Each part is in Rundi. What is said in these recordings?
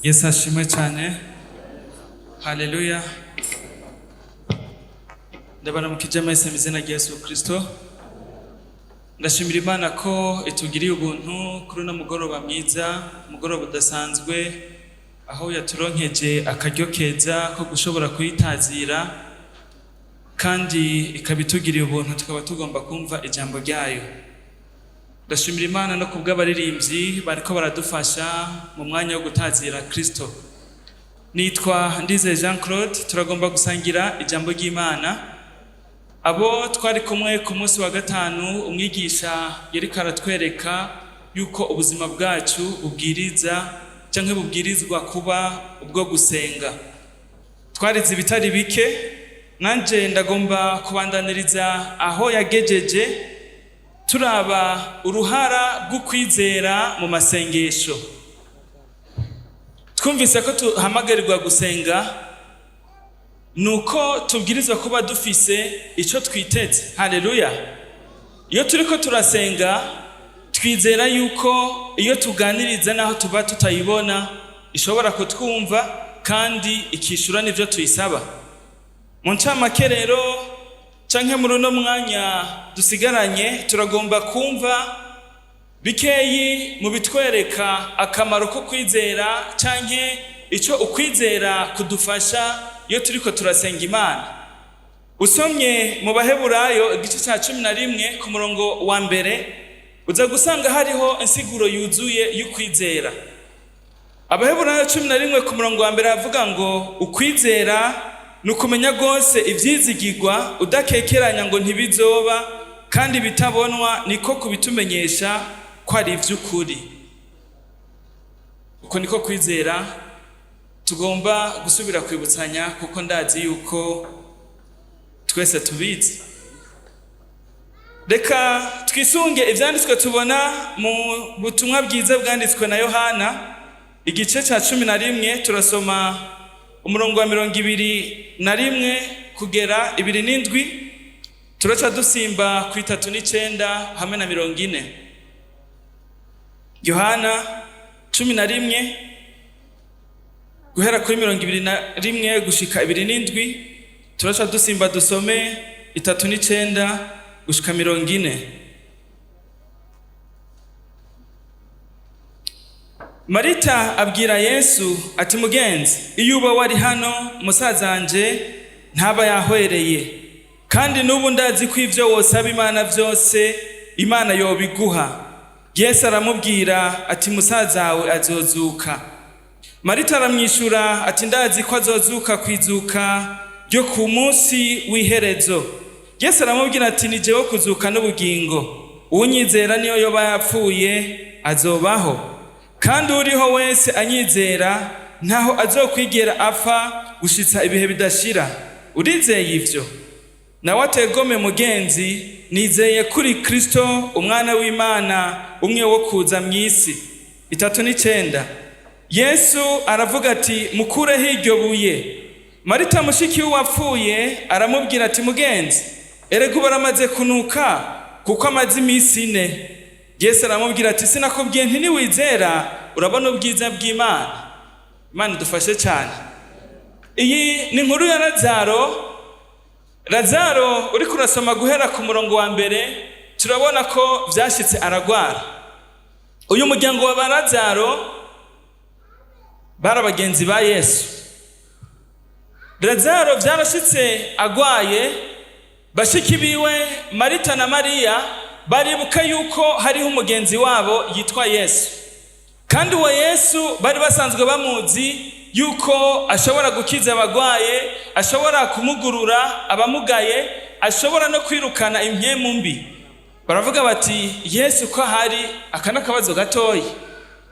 Yesu ashimwe cyane. Haleluya. Ndabaramukije mwese mu izina rya Yesu Kristo. Ndashimira Imana ko itugiriye ubuntu kuri uno mugoroba mwiza, umugoroba udasanzwe, aho yaturonkeje akaryo keza ko gushobora kuyitazira, kandi ikaba itugiriye ubuntu tukaba tugomba kumva ijambo ryayo. Ndashimira Imana no kubw'abaririmbyi bariko baradufasha mu mwanya wo gutazira Kristo. Nitwa Ndize Jean Claude, turagomba gusangira ijambo ry'Imana. Abo twari kumwe ku munsi wa gatanu, umwigisha yariko aratwereka yuko ubuzima bwacu bubwiriza canke bubwirizwa kuba ubwo gusenga. Twarize ibitari bike, nanje ndagomba kubandaniriza aho yagejeje, turaba uruhara rw'ukwizera mu masengesho. Twumvise ko tuhamagarirwa gusenga, nuko tubwirizwa kuba dufise ico twiteze. Haleluya. Iyo turiko turasenga, twizera yuko iyo tuganiriza, naho tuba tutayibona, ishobora kutwumva kandi ikishura n'ivyo tuyisaba. Mu ncamake rero, canke muri uno mwanya dusigaranye, turagomba kumva bikeyi mu bitwereka akamaro ko kwizera, canke ico ukwizera kudufasha iyo turiko turasenga Imana. Usomye mu Baheburayo igice cya 11 ku murongo wa mbere, uza gusanga hariho insiguro yuzuye y'ukwizera. Abaheburayo 11 ku murongo wa mbere havuga ngo: "Ukwizera ni ukumenya rwose ivyizigirwa, udakekeranya ngo ntibizoba, kandi bitabonwa niko kubitumenyesha ko ari ivy'ukuri." Uko niko kwizera tugomba gusubira kwibutsanya, kuko ndazi yuko twese tubizi. Reka twisunge ivyanditswe tubona mu butumwa bwiza bwanditswe na Yohana, igice cya 11, turasoma umurongo wa 21 kugera 27, turaca dusimba ku 39 hamwe na 40. Yohana 11, guhera kuri 21 gushika 27, turaca dusimba dusome 39 gushika 40. Marita abwira Yesu ati: "Mugenzi, iyo uba wari hano, musazanje ntaba yahwereye. Kandi n'ubu ndazi ko ivyo wosaba Imana vyose, Imana yobiguha." Yesu aramubwira ati: "Musazawe azozuka." Marita aramwishura ati: "Ndazi ko azozuka kwizuka ryo ku munsi w'iherezo." Yesu aramubwira ati: "Ni jewe kuzuka n'ubugingo. Uwunyizera, niyo yoba yapfuye, azobaho, kandi uriho wese anyizera ntaho azokwigera apfa gushitsa ibihe bidashira. Urizeye ivyo?" Nawe ati: "Egome mugenzi, nizeye kuri Kristo, umwana w'Imana, umwe wo kuza mw'isi." 39. Yesu aravuga ati: "Mukureho iryo buye." Marita, mushiki w'uwapfuye, aramubwira ati: "Mugenzi, erega ubu aramaze kunuka, kuko amaze iminsi 4." Yesu aramubwira ati: "Sinakubwiye nti niwizera urabona ubwiza bw'Imana?" Imana idufashe cyane. Iyi ni inkuru ya Lazaro. Lazaro, uriko urasoma guhera ku murongo wa mbere, turabona ko vyashitse aragwara. Uyu muryango wa ba Lazaro bari abagenzi ba Yesu. Lazaro vyarashitse agwaye, bashiki biwe Marita na Mariya baribuka yuko hariho umugenzi wabo yitwa Yesu, kandi uwo Yesu bari basanzwe bamuzi yuko ashobora gukiza abagwaye, ashobora kumugurura abamugaye, ashobora no kwirukana impwemu mbi. Baravuga bati: "Yesu ko ahari, aka n'akabazo gatoya."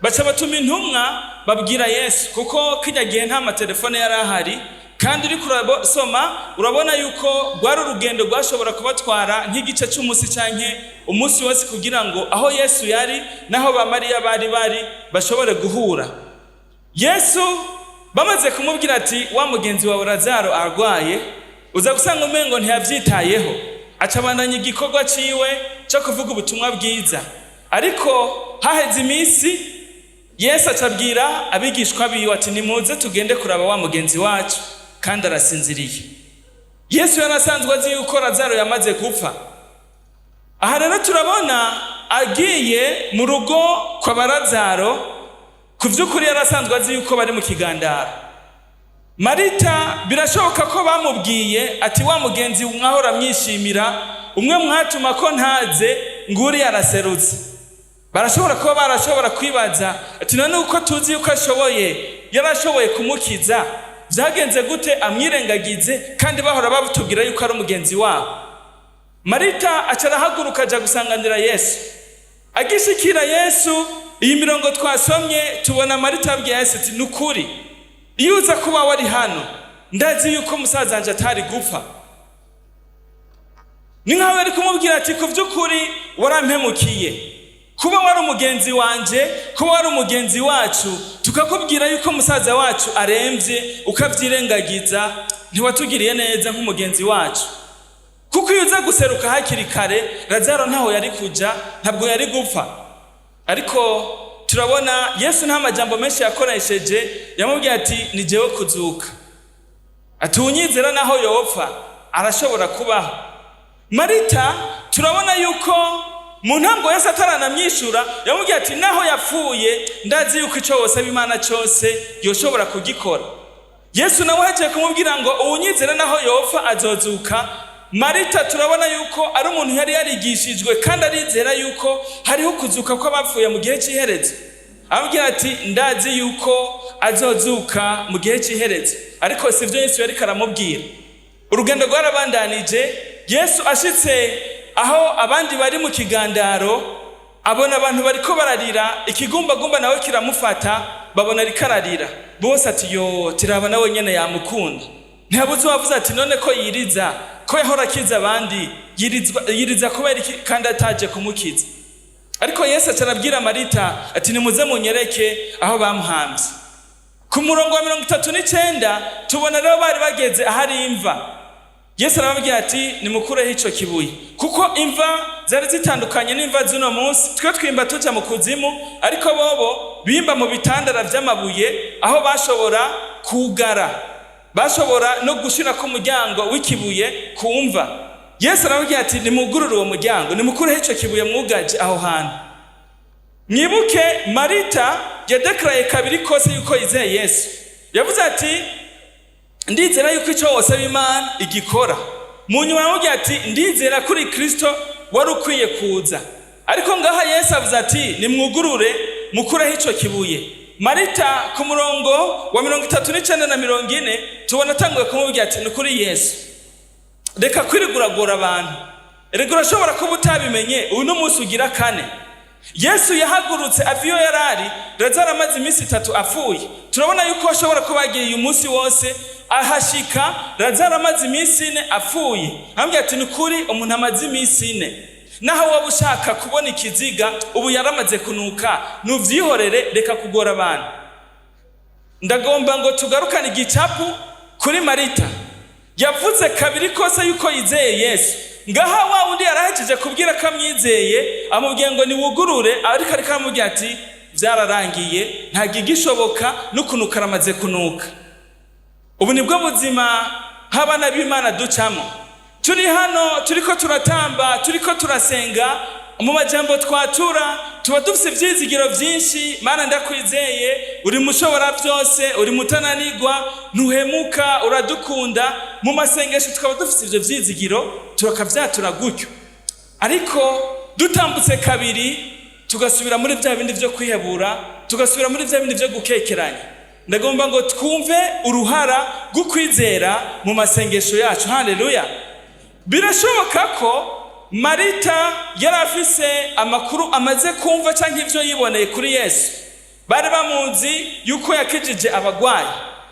Baca batuma intumwa, babwira Yesu, kuko kirya gihe nta matelefone yari ahari, kandi uriko urasoma urabona yuko rwari urugendo rwashobora kubatwara nk'igice c'umunsi canke umunsi wose, kugira ngo aho Yesu yari n'aho ba Mariya bari bashobore guhura. Yesu bamaze kumubwira ati: "Wa mugenzi wawe Lazaro arwaye," uza gusanga umengo ntiyavyitayeho, aca abandanya igikorwa ciwe co kuvuga ubutumwa bwiza. Ariko haheze iminsi Yesu acabwira abigishwa biwe ati: "Nimuze tugende kuraba wa mugenzi wacu, kandi arasinziriye." Yesu yarasanzwe azi yuko Lazaro yamaze gupfa. Aha rero turabona agiye mu rugo kwa Barazaro. Ku by'ukuri yarasanzwe azi yuko bari mu kigandaro. Marita birashoboka ko bamubwiye ati: "Wa mugenzi mwahora mwishimira, umwe mwatuma ko ntaze, nguri araserutse." Barashobora kuba barashobora kwibaza ati: "None uko tuzi yuko ashoboye, yarashoboye kumukiza, byagenze gute amwirengagize, kandi bahora batubwira yuko ari umugenzi wabo?" Marita aca arahaguruka aja gusanganira Yesu. Agishikira Yesu, iyi mirongo twasomye, tubona Marita abwiye Yesu ati: "Ni ukuri, iyo uza kuba wari hano, ndazi yuko musaza wanje atari gupfa." Ni nkaho yari kumubwira ati: "Ku by'ukuri warampemukiye, kuba wari umugenzi wanje, kuba wari umugenzi wacu, tukakubwira yuko musaza wacu aremvye ukavyirengagiza, ntiwatugiriye neza nk'umugenzi wacu, kuko iyo uza guseruka hakiri kare, Lazaro ntaho yari kuja, ntabwo yari gupfa." Ariko turabona Yesu nta majambo menshi yakoresheje. Yamubwiye ati: "Ni jewe kuzuka," ati: "Unyizera naho yopfa arashobora kubaho." Marita turabona yuko mu ntango Yesu ataranamyishura, yamubwiye ati: "Naho yapfuye, ndazi yuko icyo wosaba Imana cyose yoshobora kugikora." Yesu nawe hagiye kumubwira ngo: "Uwunyizera naho yopfa azozuka." Marita turabona yuko ari umuntu yari yarigishijwe, kandi arizera yuko hariho ukuzuka kw'abapfuye mu gihe cy'iherezo. Amubwira ati: "Ndazi yuko azozuka mu gihe cy'iherezo." Ariko si byo Yesu yariko aramubwira. Urugendo rwarabandanije. Yesu ashitse aho abandi bari mu kigandaro, abona abantu bariko bararira, ikigumbagumba nawe kiramufata. Babona ariko ararira bose, ati: "Yo, tiraba, nawe nyene yamukunda." Ntihabuze uwavuze ati: "None ko yiriza, ko yahora akiza abandi, yiriza kubera iki kandi ataje kumukiza?" Ariko Yesu aca arabwira Marita ati: "Nimuze munyereke aho bamuhambye." Ku murongo wa 39 tubona rero bari bageze ahari imva. Yesu arababwira ati: "Nimukureho ico kibuye," kuko imva zari zitandukanye n'imva z'uno munsi. Twe twimba tuja mu kuzimu, ariko bobo bimba mu bitandara vy'amabuye, aho bashobora kugara, bashobora no gushirako umuryango w'ikibuye ku mva. Yesu arababwira ati: "Nimugurure uwo muryango, nimukureho ico kibuye mwugaje aho hantu." Mwibuke Marita yadekaraye kabiri kose yuko yizeye Yesu. Yavuze ati: "Ndizera yuko icyo wosaba Imana igikora." Mu nyuma aramubwira ati: "Ndizera kuri Kristo wari ukwiye kuza." Ariko ngaha Yesu avuze ati: "Nimwugurure, mukureho ico kibuye." Marita ku murongo wa 39 na 40 tubona atanguye kumubwira ati: "Ni ukuri Yesu, reka kwiriguragura abantu. Erega urashobora kuba utabimenye, uyu n'umunsi ugira kane." Yesu yahagurutse ava iyo yari ari, Lazaro amaze iminsi 3 apfuye. Turabona yuko ashobora kuba yagiye uyu munsi wose, ahashika Lazaro amaze iminsi 4 apfuye. Arambwira ati: "Ni ukuri, umuntu amaze iminsi 4, naho waba ushaka kubona ikiziga, ubu yaramaze kunuka, nuvyihorere, reka kugora abantu." Ndagomba ngo tugarukane igicapu kuri Marita. Yavuze kabiri kose yuko yizeye Yesu. Ngaha wa wundi yarahejeje kubwira ko amwizeye, amubwiye ngo niwugurure, ariko aramubwira ati: "Byararangiye, ntabwo igishoboka, n'ukunuka aramaze kunuka." Ubu nibwo buzima nk'abana b'Imana ducamo. Turi hano, turiko turatamba, turiko turasenga, mu majambo twatura tuba dufite ibyizigiro byinshi: "Mana, ndakwizeye, uri mushobora byose, uri mutananigwa, ntuhemuka, uradukunda." Mu masengesho tukaba dufite ibyo byizigiro, turakabyatura gutyo, ariko dutambutse kabiri tugasubira muri bya bindi byo kwihebura, tugasubira muri bya bindi byo gukekeranya. Ndagomba ngo twumve uruhara rwo kwizera mu masengesho yacu. Haleluya! Birashoboka ko Marita yari afise amakuru amaze kumva cyangwa ibyo yiboneye kuri Yesu. Bari bamuzi yuko yakijije abagwayi,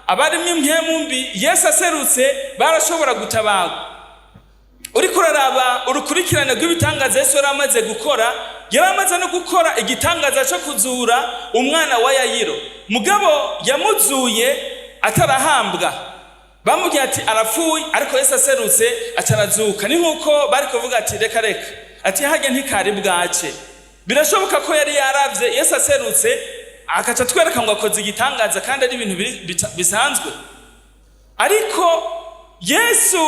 abarimo impwemu mbi. Yesu aserutse barashobora gutabarwa. Uriko uraraba urukurikirane rw'ibitangaza Yesu yari amaze gukora, yari amaze no gukora igitangaza cyo kuzura umwana wa Yayiro. Mugabo yamuzuye atarahambwa. Bamubwiye ati: "Arapfuye," ariko Yesu aserutse acarazuka. Ni nk'uko bari kuvuga ati: "Reka reka," ati: "Hajya ntikari bwace." Birashoboka ko yari yaravye Yesu aserutse. Akaca twereka ngo akoze igitangaza kandi ari ibintu bisanzwe. Ariko Yesu,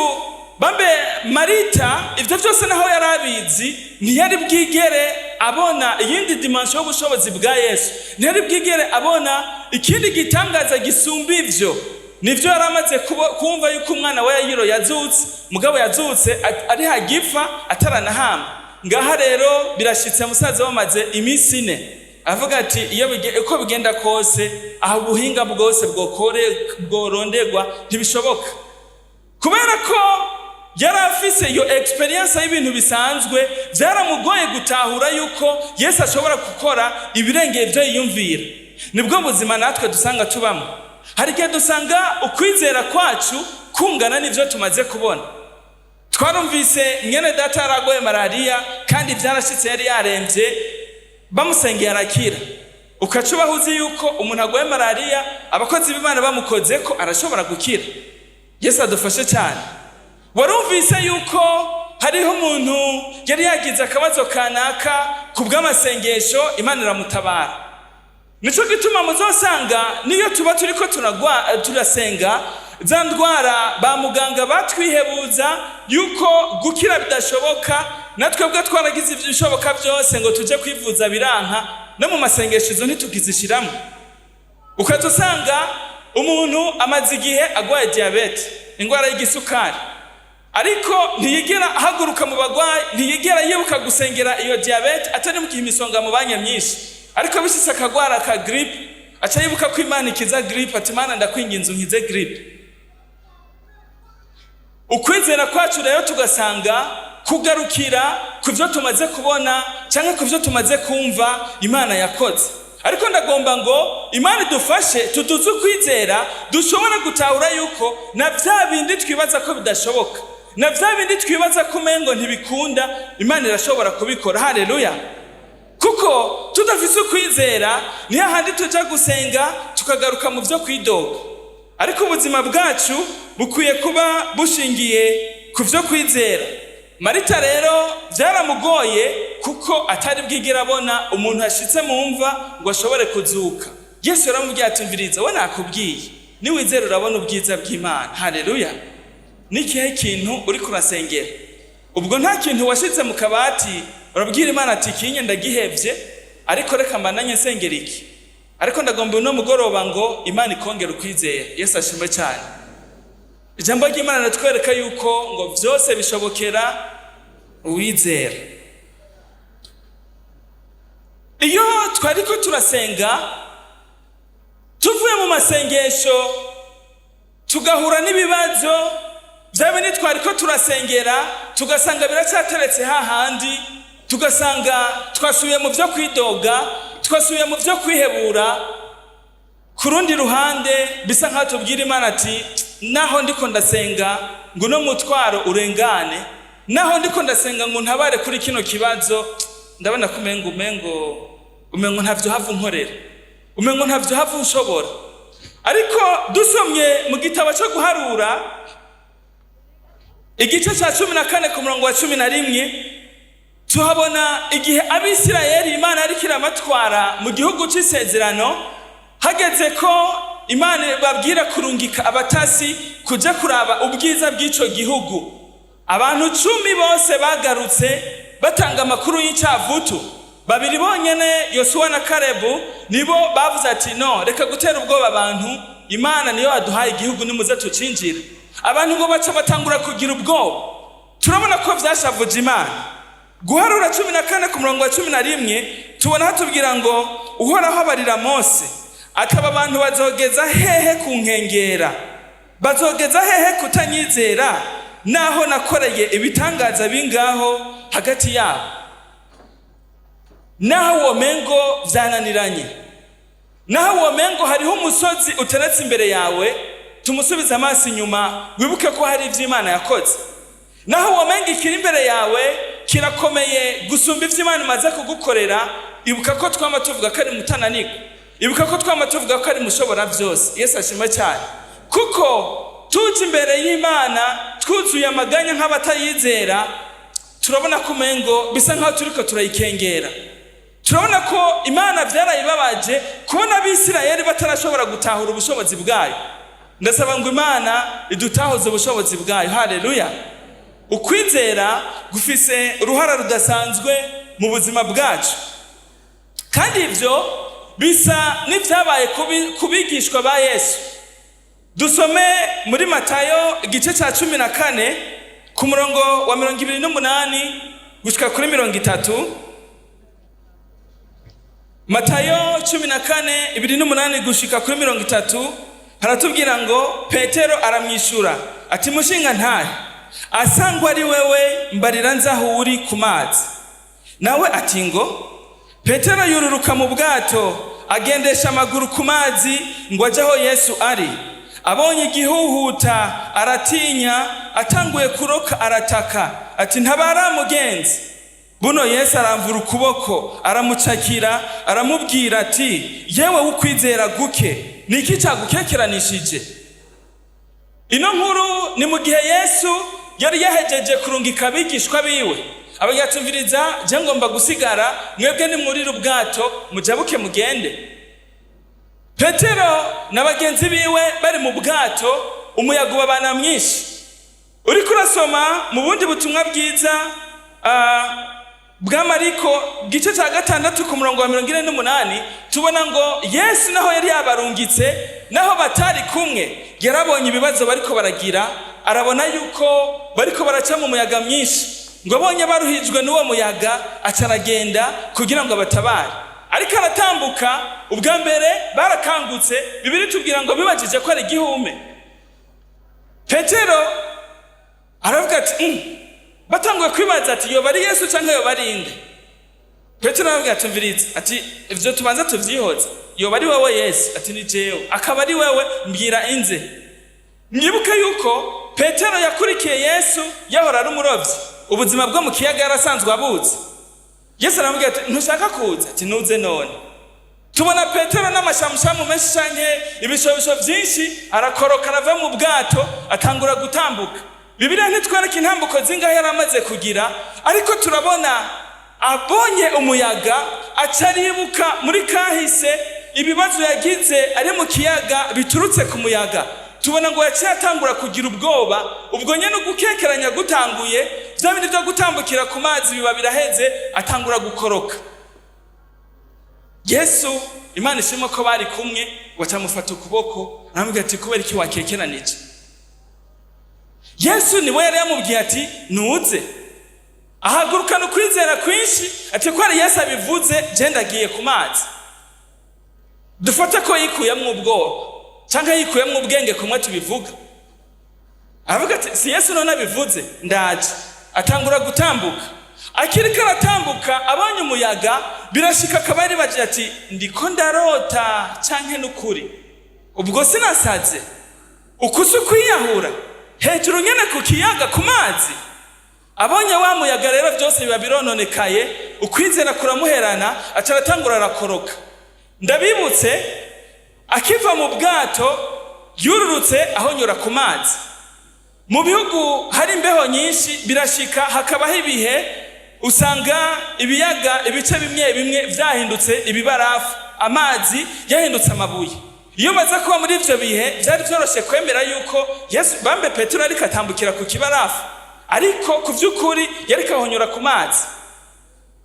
bambe Marita, ibyo byose naho yari abizi, ntiyari bwigere abona iyindi dimension y'ubushobozi bwa Yesu, ntiyari bwigere abona ikindi gitangaza gisumba ivyo. Nivyo, yari amaze kumva yuko umwana wa Yayiro yazutse, mugabo yazutse ari hagifa, ataranahamba. Ngaha rero birashitse, musaza bamaze iminsi 4. Avuga ati iyo uko bigenda kose, aho ubuhinga bwose bworondegwa ntibishoboka. Kubera ko yari afise iyo expérience y'ibintu bisanzwe, byaramugoye gutahura yuko Yesu ashobora gukora ibirengeye ibyo yiyumvira. Nibwo buzima natwe dusanga tubamo. Hari igihe dusanga ukwizera kwacu kungana n'ibyo tumaze kubona. Twarumvise mwene data yaragoye malariya, kandi byarashitse, yari yarembye, bamusengeye arakira. Ukaca ubaho uzi yuko umuntu agoye malariya, abakozi b'Imana bamukoze ko arashobora gukira. Yesu adufashe cyane. Warumvise yuko hariho umuntu yari yagize akabazo kanaka, ku bw'amasengesho Imana iramutabara. Nico gituma muzosanga niyo tuba turiko turasenga, za ndwara ba muganga batwihebuza yuko gukira bidashoboka, natwebwe twaragize ibishoboka byose ngo tuje kwivuza biranka, no mu masengesho izo ntitukizishiramo. Ukaza usanga umuntu amaze igihe agwaye diyabete, indwara y'igisukari, ariko ntiyigera ahaguruka mu bagwayi, ntiyigera yibuka gusengera iyo diyabete, atari mu gihe imisonga mu banya myinshi. Ariko bishitse akagwara ka grippe, aca yibuka ko Imana ikiza grippe, ati: "Imana, ndakwinginze unkize grippe." Ukwizera kwacu rero tugasanga kugarukira ku byo tumaze kubona cyangwa ku byo tumaze kumva Imana yakoze. Ariko ndagomba ngo Imana idufashe tuduze ukwizera, dushobora gutahura yuko na bya bindi twibaza ko bidashoboka, na bya bindi twibaza ko umengo ntibikunda, Imana irashobora kubikora. Haleluya! Kuko tudafise ukwizera, ni hahandi tuja gusenga tukagaruka mu byo kwidoga. Ariko ubuzima bwacu bukwiye kuba bushingiye ku byo kwizera. Marita rero byaramugoye, kuko atari bwigera abona umuntu ashitse mu mva ngo ashobore kuzuka. Yesu yaramubwiye ati: "Mviriza, we nakubwiye, niwizera urabona ubwiza bw'Imana." Haleluya! N'ikihe kintu uri kurasengera? Ubwo nta kintu washize mu kabati, urabwira Imana ati: "Kinye ndagihevye, ariko reka mbananye nsengera iki." Ariko ndagomba uno mugoroba ngo Imana ikongere ukwizera. Yesu ashimwe cyane. Ijambo ry'Imana riratwereka yuko ngo byose bishobokera uwizera. Iyo twariko turasenga, tuvuye mu masengesho, tugahura n'ibibazo bya bindi twariko turasengera, tugasanga biracyateretse hahandi, tugasanga twasubiye mu byo kwidoga, twasubiye mu byo kwihebura. Ku rundi ruhande bisa nkaho tubwira Imana ati: "Naho ndiko ndasenga ngo uno mutwaro urengane, naho ndiko ndasenga ngo ntabare kuri kino kibazo, ndabona ko umengo ntavyo hava unkorera, umengo ntavyo hava unshobora." Ariko dusomye mu gitabo cyo Guharura, igice cya 14 ku murongo wa 11, tuhabona igihe Abisirayeli Imana yariko irabatwara mu gihugu c'isezerano, hageze ko Imana babwira kurungika abatasi kuja kuraba ubwiza bw'ico gihugu. Abantu 10 bose bagarutse batanga amakuru y'icyavutu. Babiri bonyene, Yosuwa na Karebu, nibo bavuze ati: "No, reka gutera ubwoba abantu, Imana niyo yaduhaye igihugu, nimuze tucinjira." Abantu ngo baca batangura kugira ubwoba. Turabona ko vyashavuje Imana. Guharura 14 ku murongo wa 11, tubona hatubwira ngo: "Uhoraho abarira Mose ataba abantu bazogeza hehe ku nkengera? Bazogeza hehe kutanyizera, naho nakoreye ibitangaza bingaho hagati yabo?" Naho womengo vyananiranye, naho womengo hariho umusozi uteretse imbere yawe, tumusubize amaso inyuma, wibuke ko hari ivyo Imana yakoze. Naho womenga ikiri imbere yawe kirakomeye gusumba ivyo Imana imaze kugukorera, ibuka ko twama tuvuga ko ari mutananirwa, ibuka ko twama tuvuga ko ari mushobora byose. Yesu ashimwe cyane. Kuko tuje imbere y'Imana twuzuye amaganya nk'abatayizera, turabona ko umengo bisa nkaho turiko turayikengera. Turabona ko Imana byarayibabaje kubona Abisirayeli batarashobora gutahura ubushobozi bwayo. Ndasaba ngo Imana idutahuze ubushobozi bwayo. Haleluya! Ukwizera gufise uruhara rudasanzwe mu buzima bwacu, kandi ibyo bisa n'ibyabaye ku bigishwa ba Yesu. Dusome muri Matayo igice cya 14 ku murongo wa 28 gushyika kuri 30. Matayo 14, 28 gushika kuri 30, haratubwira ngo: "Petero aramwishyura ati: 'Mushinga ntahe, asangwa ari wewe, mbarira nzaho uri ku mazi.' Nawe ati: 'Ngo.' Petero yururuka mu bwato, agendesha amaguru ku mazi ngo ajye aho Yesu ari. Abonye igihuhuta aratinya, atanguye kuroka arataka ati: 'Ntabara, mugenzi!' Buno Yesu aramvura ukuboko, aramucakira, aramubwira ati: 'Yewe w'ukwizera guke, ni iki cyagukekeranishije?'" Ino nkuru ni mu gihe Yesu yari yahejeje kurungika abigishwa biwe, abayatumviriza: "Je ngomba gusigara, mwebwe nimwurire ubwato mujabuke mugende." Petero na bagenzi biwe bari mu bwato, umuyaga ubabana mwinshi. Uriko urasoma mu bundi butumwa bwiza bwa Mariko, gice cya 6 ku murongo wa 48, tubona ngo Yesu naho yari yabarungitse, naho batari kumwe, yarabonye ibibazo bariko baragira, arabona yuko bariko baraca mu muyaga mwinshi. Ngo abonye baruhijwe n'uwo muyaga, aca aragenda kugira ngo abatabare. Ariko aratambuka, ubwa mbere barakangutse. Bibiliya itubwira ngo bibajije ko ari igihume. Petero aravuga ati Batanguye kwibaza ati: "Yoba ari Yesu cyangwa yoba ari inde?" Petero aravuga ati: "Mviriza," ati, "ivyo tubanza tuvyihoze. Yoba ari wowe Yesu?" Ati: "Ni jewe." "Akaba ari wewe, mbwira inze." Mwibuke yuko Petero yakurikiye Yesu yahora ari umurovyi, ubuzima bwo mu kiyaga yarasanzwe abuzi. Yesu aramubwira ati: "Ntushaka kuza?" Ati: "Nuze none." Tubona Petero n'amashamushamu menshi canke ibishobisho vyinshi, arakoroka, arava mu bwato, atangura gutambuka. Bibiliya ntitwereka intambuko zingahe yari amaze kugira, ariko turabona abonye umuyaga aca aribuka muri kahise ibibazo yagize ari mu kiyaga biturutse ku muyaga. Tubona ngo yaciye atangura kugira ubwoba. Ubwo nyene ugukekeranya gutanguye, bya bindi byo gutambukira ku mazi biba biraheze, atangura gukoroka. Yesu, Imana ishimwe ko bari kumwe, bacamufata ukuboko, aramubwira ati: "Kubera iki wakekeranije?" Yesu niwe yari yamubwiye ati: "Nuze." Ahagurukana ukwizera kwinshi ati: "Ko ari Yesu abivuze, je ndagiye ku mazi." Dufate ko yikuyemwo ubwoba cyangwa yikuyemwo ubwenge kumwe tubivuga, aravuga ati: "Si Yesu none abivuze, ndaje." Atangura gutambuka. Akiriko aratambuka, abonye umuyaga, birashika akaba yaribagiye ati: "Ndiko ndarota canke n'ukuri? Ubwo sinasaze? Uku si ukwiyahura hejuru nyene ku kiyaga, ku mazi?" Abonye wa muyaga rero, byose biba birononekaye, ukwizera kuramuherana, aca aratangura arakoroka. Ndabibutse, akiva mu bwato yururutse ahonyora ku mazi. Mu bihugu hari imbeho nyinshi, birashika hakabaho ibihe usanga ibiyaga ibice bimwe bimwe vyahindutse ibibarafu, amazi yahindutse amabuye. Iyo baza kuba muri ivyo bihe, vyari vyoroshe kwemera yuko Yesu bambe Petero ariko atambukira ku kibarafu, ariko ku vy'ukuri yariko ahonyora ku mazi.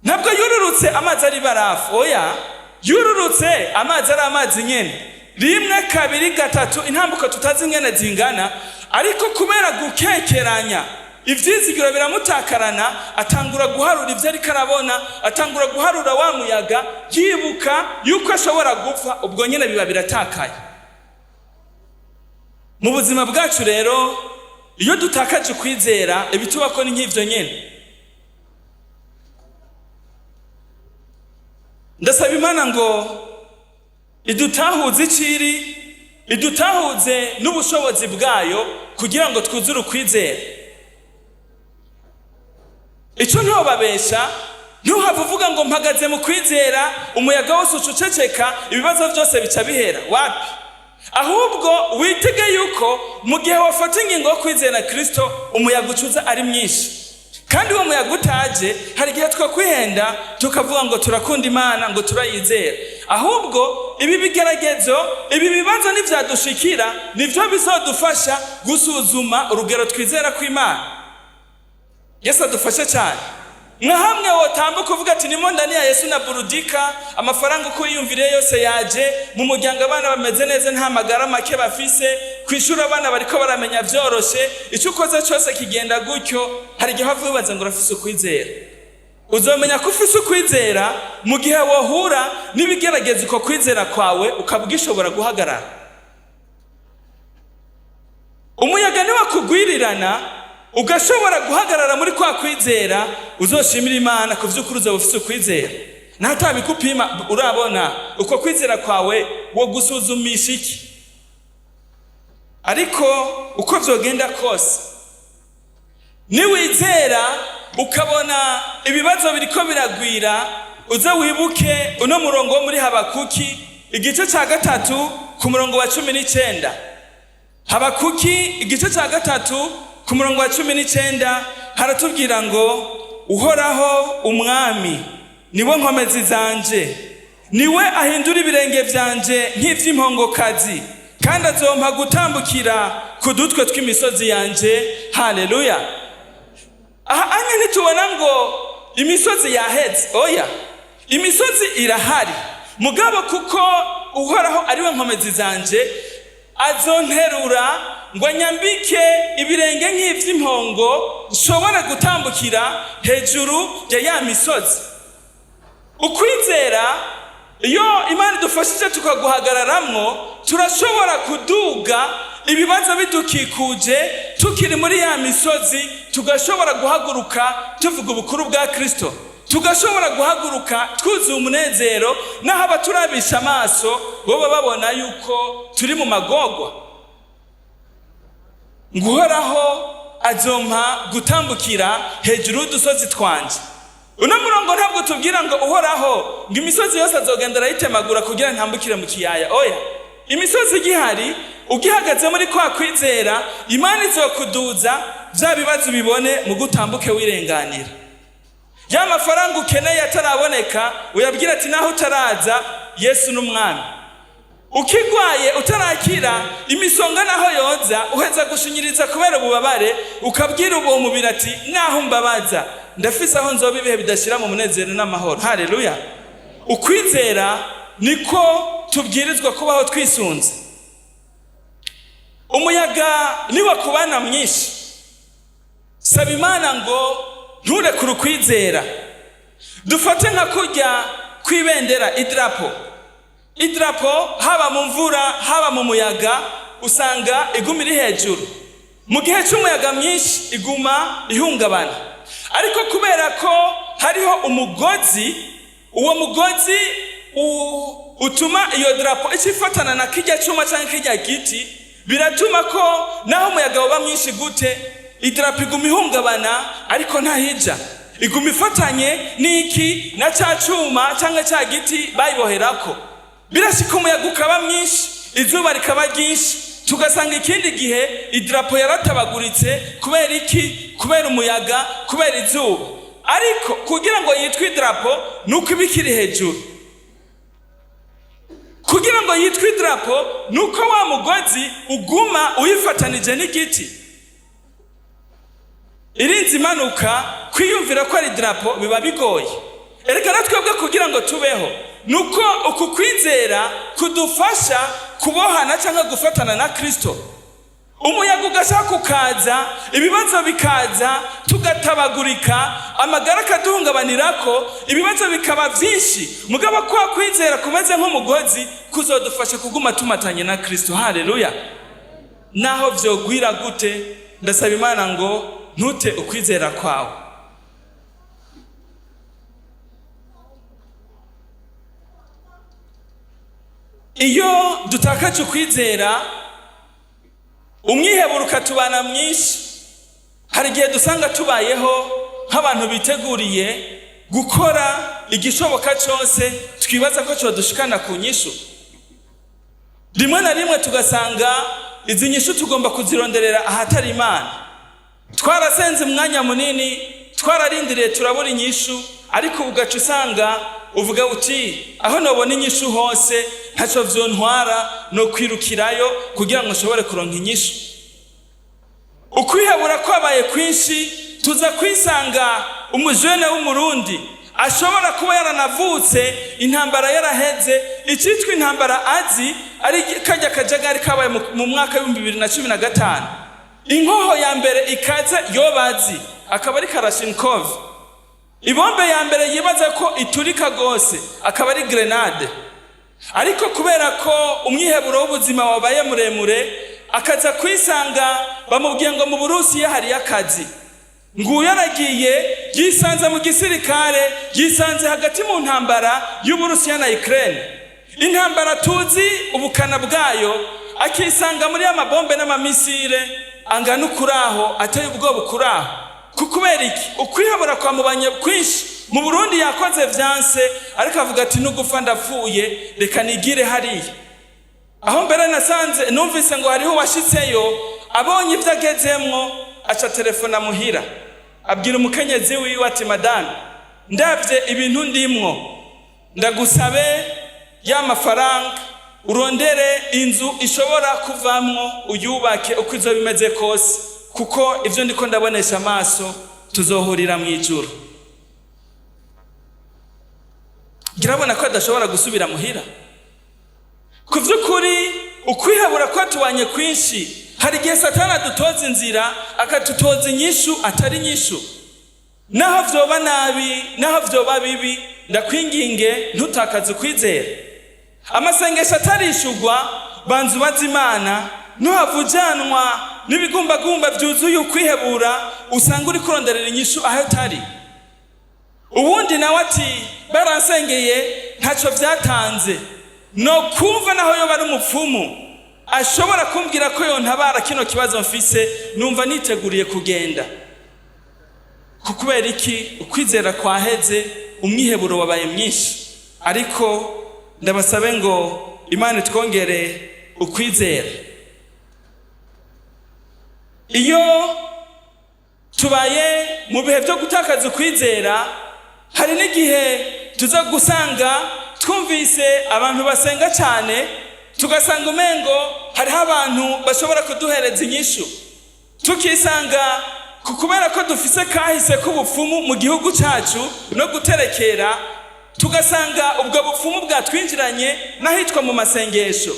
Ntabwo yururutse amazi ari barafu, oya, yururutse amazi ari amazi nyene. Rimwe, kabiri, gatatu, intambuko tutazi ingene zingana, ariko kubera gukekeranya, ivyizigiro biramutakarana, atangura guharura ivyo ariko arabona, atangura guharura wa muyaga, yibuka yuko ashobora gupfa. Ubwo nyene biba biratakaye. Mu buzima bwacu rero, iyo dutakaje ukwizera, ibitubako ni nk'ivyo nyene. Ndasaba Imana ngo idutahuze iciri, idutahuze n'ubushobozi bwayo, kugira ngo twuzure ukwizera. Icyo ntobabesha, ntuhave uvuga ngo mpagaze mu kwizera, umuyaga wose ucuceceka, ibibazo byose bica bihera. Wapi! Ahubwo witege yuko mu gihe wafata ingingo yo kwizera Kristo, umuyaga ucuza ari mwinshi. Kandi uwo muyaga utaje, hari igihe twakwihenda tukavuga ngo turakunda Imana, ngo turayizera. Ahubwo ibi bigeragezo, ibi bibazo nivyadushikira, nivyo bizodufasha gusuzuma urugero twizera kw'Imana. Yesu adufashe cyane. Nka hamwe wotambuka uvuga ati nimo ndani ya Yesu na burudika, amafaranga uko yiyumviriye yose yaje, mu muryango abana bameze neza, nta magara make bafise, ku ishuri abana bariko baramenya vyoroshe, icyo ukoze cyose kigenda gutyo, hari igihe wava wibaza ngo urafise ukwizera. Uzomenya ko ufise ukwizera mu gihe wohura n'ibigerageza, uko kwizera kwawe ukaba ugishobora guhagarara. Umuyaga niwakugwirirana ugashobora guhagarara muri kwa kwizera, uzoshimira Imana ku vy'ukuri, uzaba ufise ukwizera. Natabikupima urabona uko kwizera kwawe wo gusuzumisha iki. Ariko uko vyogenda kose, niwizera ukabona ibibazo biriko biragwira, uze wibuke uno murongo wo muri Habakuki igice ca 3 ku murongo wa 19. Habakuki igice ca 3 ku murongo wa 19 haratubwira ngo: "Uhoraho Umwami niwe nkomezi zanje, niwe ahindura ibirenge vyanje nk'ivy'impongokazi, kandi azompa gutambukira ku dutwe tw'imisozi yanje." Haleluya! Aha anye ntitubona ngo imisozi yaheze. Oya, imisozi irahari, mugabo kuko Uhoraho ariwe nkomezi zanje, azonterura ngo anyambike ibirenge nk'ivy'impongo, nshobora gutambukira hejuru ya ya misozi. Ukwizera, iyo Imana idufashije tukaguhagararamwo, turashobora kuduga ibibazo bidukikuje, tukiri muri ya misozi tugashobora guhaguruka tuvuga ubukuru bwa Kristo, tugashobora guhaguruka twuzuye umunezero, naho abaturabisha amaso boba babona yuko turi mu magorwa. Ngo Uhoraho azompa gutambukira hejuru y'udusozi twanje. Uno murongo ntabwo tubwira ngo Uhoraho ngo imisozi yose azogenda arayitemagura kugira ntambukire mu kiyaya. Oya, imisozi igihari, ugihagaze muri kwa kwizera, Imana izokuduza vya bibazo ubibone mu gutambuke wirenganira. Ya mafaranga ukeneye ataraboneka, uyabwira ati naho utaraza, Yesu n'Umwami. Ukigwaye utarakira, imisonga naho yoza, uheza gushinyiriza kubera ububabare, ukabwira uwo mubiri ati naho mbabaza, ndafise aho nzoba ibihe bidashira mu munezero n'amahoro. Haleluya! Ukwizera niko tubwirizwa kubaho twisunze. Umuyaga niwa kubana mwinshi, saba Imana ngo nturekure ukwizera. Dufate nka kurya kw'ibendera, idarapo. Idarapo haba mu mvura, haba mu muyaga, usanga iguma iri hejuru. Mu gihe cy'umuyaga mwinshi iguma ihungabana, ariko kubera ko hariho umugozi, uwo mugozi utuma iyo darapo ikifatana na kijya cyuma cyangwa kijya giti, biratuma ko naho umuyaga waba mwinshi gute, idarapo iguma ihungabana ariko ntahija, iguma ifatanye n'iki? Na cya cyuma cyangwa cya giti bayiboherako. Birashika umuyaga ukaba mwinshi, izuba rikaba ryinshi, tugasanga ikindi gihe idarapo yaratabaguritse. Kubera iki? Kubera umuyaga, kubera izuba. Ariko kugira ngo yitwe idarapo nuko iba ikiri hejuru. Kugira ngo yitwe idarapo nuko wa mugozi uguma uyifatanije n'igiti. Irinze imanuka, kwiyumvira ko ari idarapo biba bigoye. Erega na twebwe kugira ngo tubeho nuko uku kwizera kudufasha kubohana cyangwa gufatana na Kristo. Umuyaga ugashaka ukaza, ibibazo bikaza, tugatabagurika, amagara akaduhungabanirako, ibibazo bikaba byinshi, mugabo kwa kwizera kumeze nk'umugozi kuzodufasha kuguma tumatanye na Kristo. Haleluya! Naho vyogwira gute, ndasaba Imana ngo ntute ukwizera kwawe. Iyo dutakaje ukwizera, umwiheburo ukatubana mwinshi. Hari igihe dusanga tubayeho nk'abantu biteguriye gukora igishoboka cyose twibaza ko cyodushikana ku nyishu. Rimwe na rimwe tugasanga izi nyishu tugomba kuzironderera ahatari Imana. Twarasenze umwanya munini, Twararindiriye turabura inyishu, ariko ugaca usanga uvuga uti: "Aho nobona inyishu hose ntaco vyontwara, no kwirukirayo kugira ngo nshobore kuronka inyishu." Ukwihebura kwabaye kwinshi, tuza kwisanga umujene w'Umurundi ashobora kuba yaranavutse intambara yaraheze, icitwa intambara azi ari kajya kajagari kabaye mu mwaka w'2015. Inkoho ya mbere ikaze yobazi akaba ari Kalashnikov, ibombe ya mbere yibaza ko iturika rwose akaba ari grenade. Ariko kubera ko umwiheburo w'ubuzima wabaye muremure, akaza kwisanga bamubwiye ngo mu Burusiya hariyo akazi. Nguyu aragiye, yisanze mu gisirikare, yisanze hagati mu ntambara y'Uburusiya na Ukraine, intambara tuzi ubukana bwayo, akisanga muri ya mabombe n'amamisire angana ukuraho, ateye ubwoba ukuraho. Kubera iki? Ukwihebura kwamubanye kwinshi. Mu Burundi yakoze vyanse, ariko avuga ati: "Nugupfa ndapfuye, reka nigire hariya." Aho mbere nasanze numvise ngo hariho uwashitseyo, abonye ibyo agezemwo aca telefona muhira, abwira umukenyezi wiwe ati: "Madame, ndabye ibintu ndimwo, ndagusabe ya mafaranga urondere inzu ishobora kuvamwo, uyubake uko izo bimeze kose, kuko ibyo ndiko ndabonesha amaso tuzohurira mu ijuru." Girabona ko adashobora gusubira muhira. Ku by'ukuri, ukwihebura kwatubanye kwinshi. Hari igihe Satani adutoza inzira, akatutoza inyishu atari inyishu. Naho vyoba nabi, naho vyoba bibi, ndakwinginge ntutakaze ukwizera. Amasengesho atarishugwa, banza ubaze Imana. Ntuhave ujanwa n'ibigumbagumba byuzuye ukwihebura, usanga uri kuronderera inyishu aho atari. Ubundi nawe ati: "Baransengeye ntacyo byatanze, no kumva naho yoba ari umupfumu ashobora kumbwira ko yontabara kino kibazo mfise, numva niteguriye kugenda." Kubera iki? Ukwizera kwaheze, umwiheburo wabaye mwinshi. Ariko ndabasabe ngo Imana itwongere ukwizera. Iyo tubaye mu bihe byo gutakaza ukwizera, hari n'igihe tuza gusanga twumvise abantu basenga cyane, tugasanga umengo hariho abantu bashobora kuduhereza inyishu, tukisanga kubera ko dufise kahise k'ubupfumu mu gihugu cyacu no guterekera, tugasanga ubwo bupfumu bwatwinjiranye n'ahitwa mu masengesho.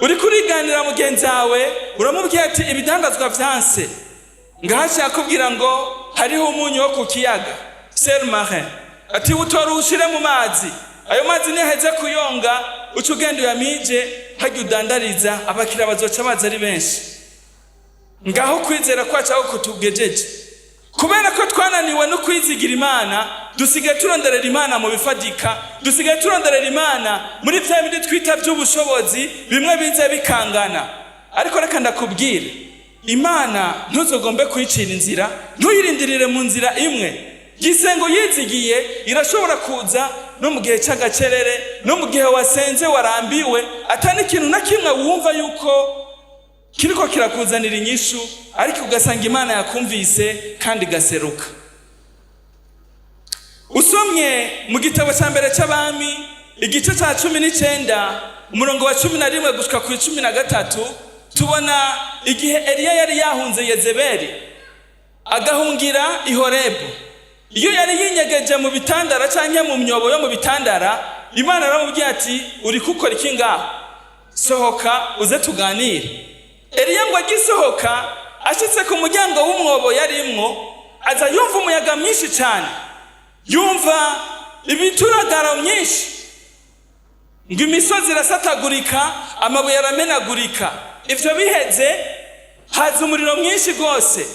Uri kuriganira mugenzi wawe, uramubwira ati: "Ibidandazwa vyanse." Ngahaca yakubwira ngo hariho umunyu wo ku kiyaga, sel marin, ati: "Utora uwushire mu mazi, ayo mazi niheze kuyonga uca ugenda uyamije hajya udandariza, abakiriya bazoca baza ari benshi." Ngaho kwizera kwacu aho kutugejeje. Kubera ko twananiwe no kwizigira Imana, dusigaye turonderera Imana mu bifadika, dusigaye turonderera Imana muri bya bindi twita by'ubushobozi, bimwe biza bikangana. Ariko reka ndakubwire, Imana ntuzogombe kuyicira inzira, ntuyirindirire mu nzira imwe. Gisengo yizigiye irashobora kuza no mu gihe cy'agacerere, no mu gihe wasenze warambiwe, atari ikintu na kimwe wumva yuko kiriko kirakuzanira inyishu, ariko ugasanga Imana yakumvise kandi igaseruka. Usomye mu gitabo cya mbere cy'Abami, igice cya 19, umurongo wa 11 gushika ku 13, tubona igihe Eliya yari yahunze Yezebeli agahungira i Horebu. Iyo yari yinyegeje mu bitandara cyangwa mu myobo yo mu bitandara, Imana aramubwiye ati: "Uri gukora iki ngaho? Sohoka uze tuganire." Eliya ngo agisohoka, ashitse ku muryango w'umwobo yarimwo, aza yumva umuyaga mwinshi cyane, yumva ibituragaro myinshi, ngo imisozi irasatagurika, amabuye aramenagurika. Ibyo biheze haza umuriro mwinshi rwose,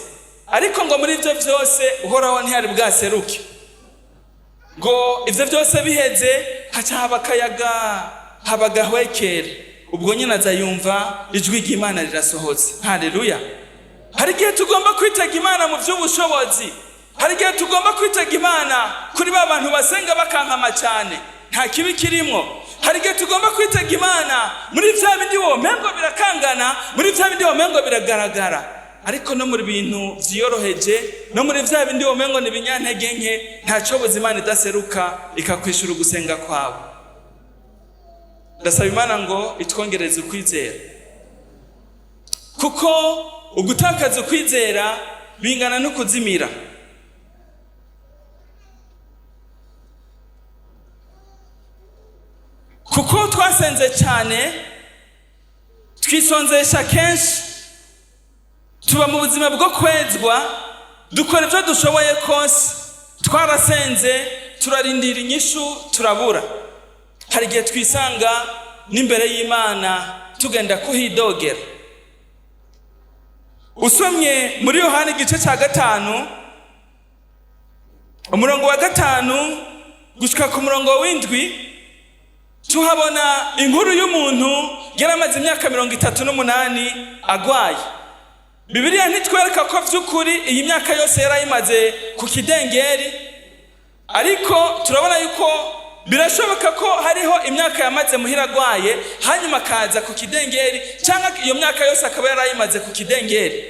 ariko ngo muri ibyo byose Uhoraho ntiyari bwaseruke. Ngo ibyo byose biheze haca haba akayaga, haba agahwekere. Ubwo nyine aza yumva ijwi ry'Imana rirasohotse. Haleluya! Hari igihe tugomba kwitega Imana mu by'ubushobozi, hari igihe tugomba kwitega Imana kuri ba bantu basenga bakankama cyane, nta kibi kirimo. Hari igihe tugomba kwitega Imana muri bya bindi womengo birakangana, muri bya bindi womengo biragaragara, ariko no mu bintu byiyoroheje, No muri vya bindi womengo ni ibinyantege nke, ntacoboza Imana idaseruka ikakwishura ugusenga kwawe. Ndasaba Imana ngo itwongereze ukwizera, kuko ugutakaza ukwizera bingana no kuzimira. Kuko twasenze cyane, twisonzesha kenshi, tuba mu buzima bwo kwezwa, dukora ibyo dushoboye kose, twarasenze, turarindira inyishu, turabura. Hari igihe twisanga n'imbere y'Imana tugenda kuhidogera. Usomye muri Yohana igice cya 5, umurongo wa 5 gushika ku murongo w'7, tuhabona inkuru y'umuntu yaramaze imyaka 38 agwaye. Bibiliya ntitwereka ko vy'ukuri iyi myaka yose yarayimaze ku kidengeri, ariko turabona yuko birashoboka ko hariho imyaka yamaze muhira agwaye, hanyuma akaza ku kidengeri, cyangwa iyo myaka yose akaba yarayimaze ku kidengeri.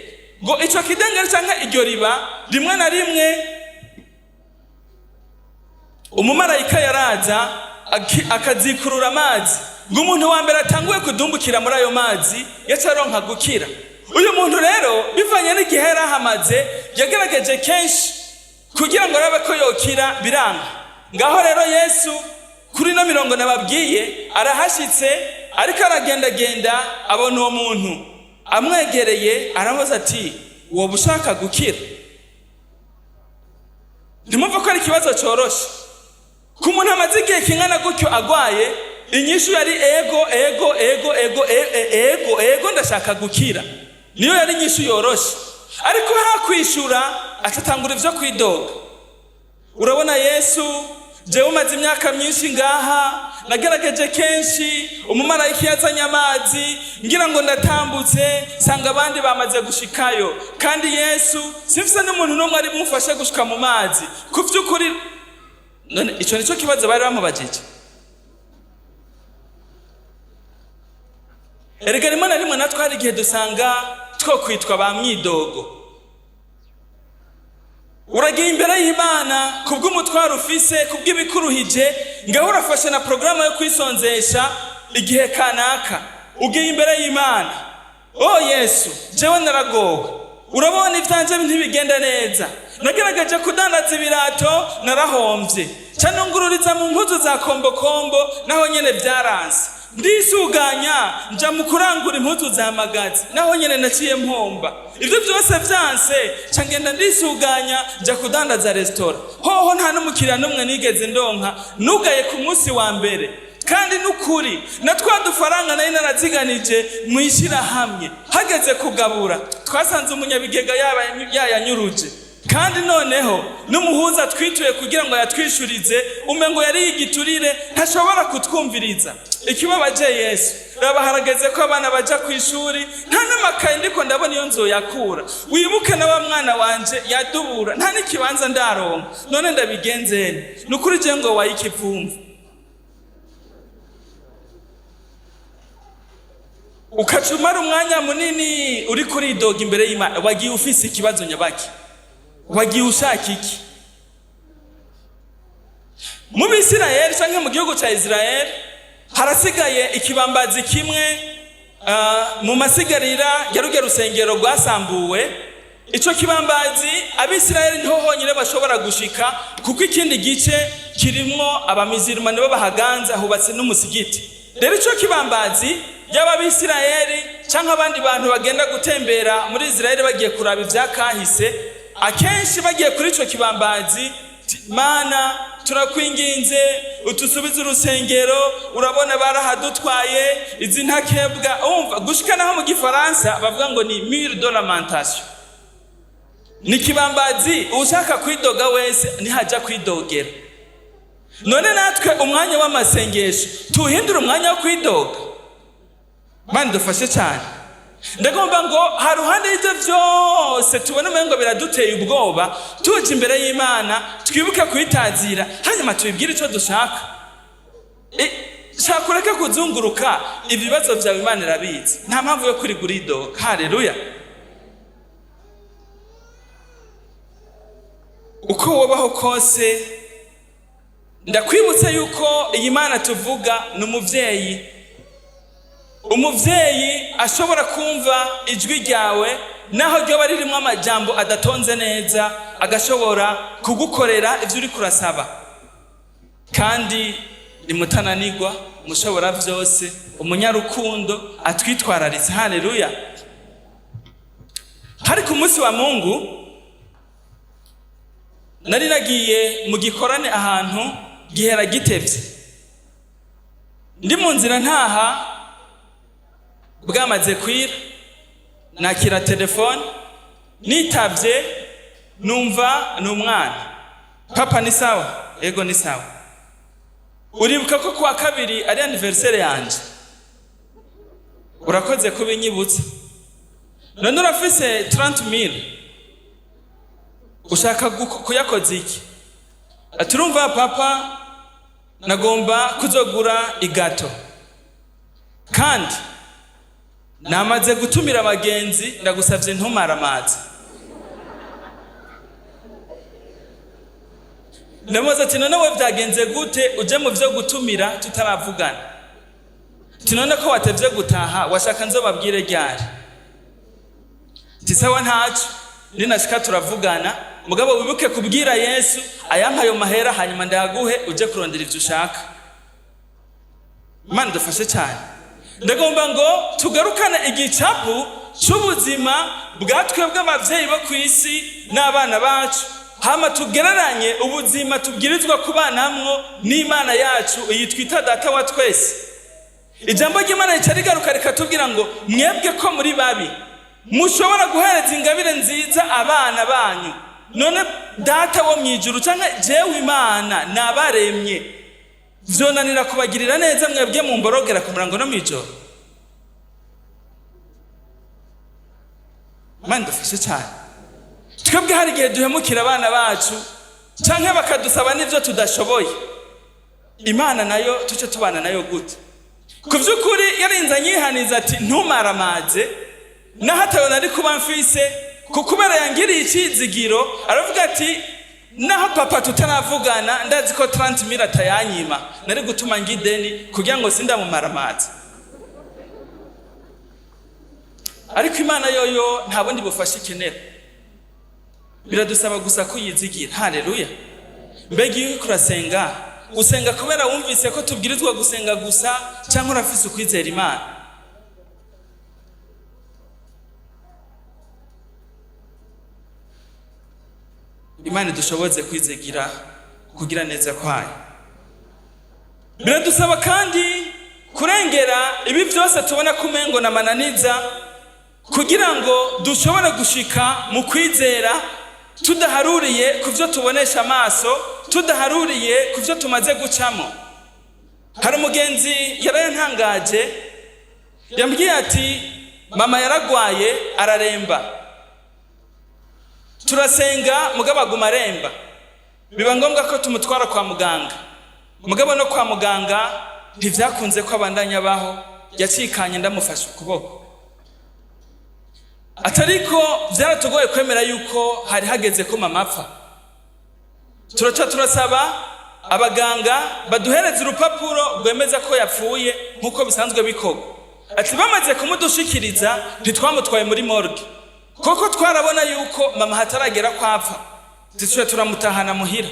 Ngo ico kidengeri cyangwa iryo riba, rimwe na rimwe umumarayika yaraza akazikurura amazi, ngo umuntu wa mbere atanguye kudumbukira muri ayo mazi yaca aronka gukira. Uyu muntu rero, bivanye n'igihe yari ahamaze, yagerageje kenshi kugira ngo arabe ko yokira, biranga. Ngaho rero Yesu kuri ino mirongo nababwiye arahashyitse, ariko aragendagenda, abona uwo muntu amwegereye, aramubaza ati: "Woba ushaka gukira?" Ntimumve ko ari ikibazo cyoroshe ku muntu amaze igihe kingana gutyo agwaye. Inyishu yari ego, ego, ego, ego, ego, ego, ndashaka gukira. Niyo yari inyishu yoroshe. Ariko hakwishura, atatangura ivyo kwidoga: "Urabona Yesu, jewe umaze imyaka myinshi ngaha, nagerageje kenshi, umumarayika yazanye amazi ngira ngo ndatambutse, sanga abandi bamaze gushikayo. Kandi Yesu, simfise n'umuntu n'umwe ari bumufashe gushika mu mazi." Ku vy'ukuri, none ico nico kibazo bari bamubajije? Erega rimwe na rimwe natwe hari igihe dusanga two kwitwa ba mwidogo. Uragiye imbere y'Imana kubw'umutwaro ufise, kubw'ibikuruhije, ngaho urafashe na porogaramu yo kwisonzesha igihe kanaka. Ugiye imbere y'Imana: "O Yesu, jewe naragowe, urabona ivyanje ntibigenda neza. Nagerageje kudandaza ibirato, narahombye, ca nungururiza mu mpuzu za kombokombo, naho nyene vyaranse. Ndisuganya nja mu kurangura impuzu za magazi, naho nyene naciye mpomba. Ivyo vyose vyanse, ca ngenda ndisuganya nja kudandaza resitora. Hoho nta n'umukiriya n'umwe nigeze ndonka, nugaye ku munsi wa mbere. Kandi n'ukuri na twa dufaranga nari naraziganije mw'ishyirahamwe, hageze kugabura twasanze umunyabigega yaba yayanyuruje. Kandi noneho n'umuhuza twituye kugira ngo yatwishurize, umengo yari igiturire, ntashobora kutwumviriza. Ikibabaje Yesu, raba harageze ko abana baja ku ishuri, nta n'amakaye ndiko ndabona iyo nzoyakura. Wibuke na wa mwana wanje yadubura, nta n'ikibanza ndaronka. None ndabigenzene? Ni ukuri je ngo wayikivumvu." Ukaca umara umwanya munini uri kuridoga imbere y'Imana. Wagiye ufise ikibazo nyabaki? Wagiye ushaka iki? Mu Bisirayeli canke mu gihugu ca Israel harasigaye ikibambazi kimwe mu masigarira ya rurya rusengero rwasambuwe. Ico kibambazi Abisirayeli niho honyine bashobora gushika, kuko ikindi gice kirimwo abamizirima, nibo bahaganza, hubatse n'umusigiti. Rero ico kibambazi, yaba Abisirayeli canke abandi bantu bagenda gutembera muri Israeli bagiye kuraba ivya kahise, akenshi bagiye kuri ico kibambazi: "Mana, turakwinginze utusubize urusengero, urabona barahadutwaye izi ntakebwa." Umva, gushika naho mu Gifaransa bavuga ngo ni mur de lamentation. Ni kibambazi ushaka kwidoga wese nihajya kwidogera. None natwe umwanya w'amasengesho tuwuhindure umwanya wo kwidoga? Mana dufashe cyane. Ndagomba ngo haruhande y'ibyo byose tubona umengo biraduteye ubwoba, tuje imbere y'Imana, twibuke kuyitazira, hanyuma tubibwire icyo dushaka. Shaka ureke kuzunguruka, ibibazo byawe Imana irabizi, nta mpamvu yo kwirigura uridoga. Haleluya! Ukubaho kose, ndakwibutsa yuko iyi Mana tuvuga ni umuvyeyi, umuvyeyi ashobora kumva ijwi ryawe naho ryoba ririmo amajambo adatonze neza, agashobora kugukorera ivyo uriko urasaba. Kandi ni mutananirwa, mushobora vyose, umunyarukundo atwitwararitse. Haleluya! Hari ku munsi wa Mungu, nari nagiye mu gikorane ahantu gihera gitevye. Ndi mu nzira ntaha, bwamaze kwira, nakira telefone. Nitavye, numva ni umwana: "Papa, ni sawa?" "Ego, ni sawa." "Uribuka ko kuwa kabiri ari anniversaire yanje?" "Urakoze kubinyibutsa. None urafise 30 000? Ushaka kuyakoza iki?" Ati: "Urumva papa, nagomba kuzogura i gâteau, kandi namaze gutumira abagenzi. Ndagusavye ntumara amazi." Ndamubaza ati: "None we vyagenze gute uje mu vyo gutumira tutaravugana?" Ati: "None ko watevye gutaha, washaka nzobabwire ryari?" Ati: "Sawa, ntaco, ninashika turavugana. Mugabo wibuke kubwira Yesu ayampa ayo mahera, hanyuma ndayaguhe uje kurondera ivyo ushaka." Imana idufashe cyane. Ndagomba ngo tugarukane igicapu c'ubuzima bwa twebwe abavyeyi bo ku isi n'abana bacu, hama tugereranye ubuzima tubwirizwa kubanamwo n'Imana yacu iyi twita Data wa twese. Ijambo ry'Imana rica rigaruka rikatubwira ngo: "Mwebwe ko muri babi, mushobora guhereza ingabire nziza abana banyu, none Data wo mw'ijuru canke jewe Imana nabaremye, vyonanira kubagirira neza mwebwe mumborogera ku murango no mw'ijoro?" Imana idufashe cyane. Twebwe hari igihe duhemukira abana bacu canke bakadusaba n'ivyo tudashoboye. Imana nayo tuce tubana nayo gute? Ku vy'ukuri yarinze anyihaniza ati: "Ntumaramaze," naho atayo nari kuba mfise, ku kubera yangiriye icizigiro. Aravuga ati: "Naho papa tutaravugana, ndazi ko 30 mille atayanyima. Nari gutuma ngideni kugira ngo sindamumaramaze." Ariko Imana yoyo nta bundi bufasha ikenera, biradusaba gusa kuyizigira. Haleluya! Mbega iyo uriko urasenga, usenga kubera wumvise ko tubwirizwa gusenga gusa, cyangwa urafise ukwizera Imana? Imana idushoboze kwizigira kugira neza kwayo. Biradusaba kandi kurengera ibi byose tubona ko umengo na mananiza, kugira ngo dushobore gushika mu kwizera tudaharuriye ku byo tubonesha amaso, tudaharuriye ku byo tumaze gucamo. Hari umugenzi yarayantangaje, yambwiye ati: "Mama yaragwaye araremba, turasenga, mugabo aguma aremba. Biba ngombwa ko tumutwara kwa muganga, mugabo no kwa muganga ntivyakunze ko abandanya abaho. Yacikanye ndamufashe ukuboko." Atariko byaratugoye kwemera yuko hari hageze ko mama apfa. Turaca turasaba abaganga baduhereza urupapuro rwemeza ko yapfuye nk'uko bisanzwe bikorwa. Ati: "Bamaze kumudushikiriza, ntitwamutwaye muri morgue, koko twarabona yuko mama hataragera ko apfa. Tuciye turamutahana muhira."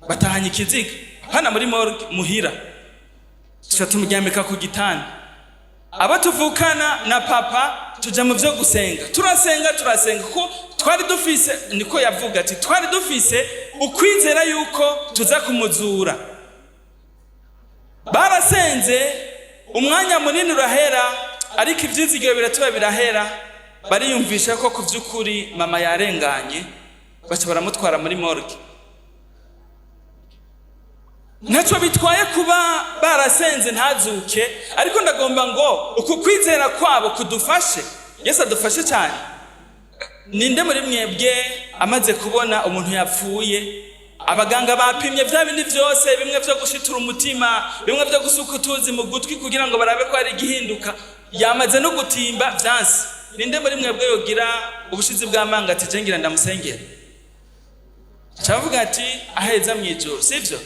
Batahanye ikiziga hana muri morgue, muhira tuca tumuryamika ku gitanda. Abo tuvukana na papa tuja mu vyo gusenga, turasenga, turasenga, kuko twari dufise, niko yavuga ati, twari dufise ukwizera yuko tuza kumuzura. Barasenze umwanya munini urahera, ariko ivyizigiro biratuba birahera. Bariyumvisha ko ku vy'ukuri mama yarenganye, baca baramutwara muri morgue. Ntacyo bitwaye kuba barasenze ntazuke, ariko ndagomba ngo uku kwizera kwabo kudufashe. Yesu adufashe cyane. Ninde muri mwebwe amaze kubona umuntu yapfuye, abaganga bapimye bya bindi byose, bimwe byo gushitura umutima, bimwe byo gusuka utuzi mu gutwi kugira ngo barabe ko hari igihinduka, yamaze no gutimba, vyanse, ninde muri mwebwe yogira ubushizi bw'amanga ati: "Je ngira ndamusengera"? Cavuga ati aheza mu ijuru, sivyo?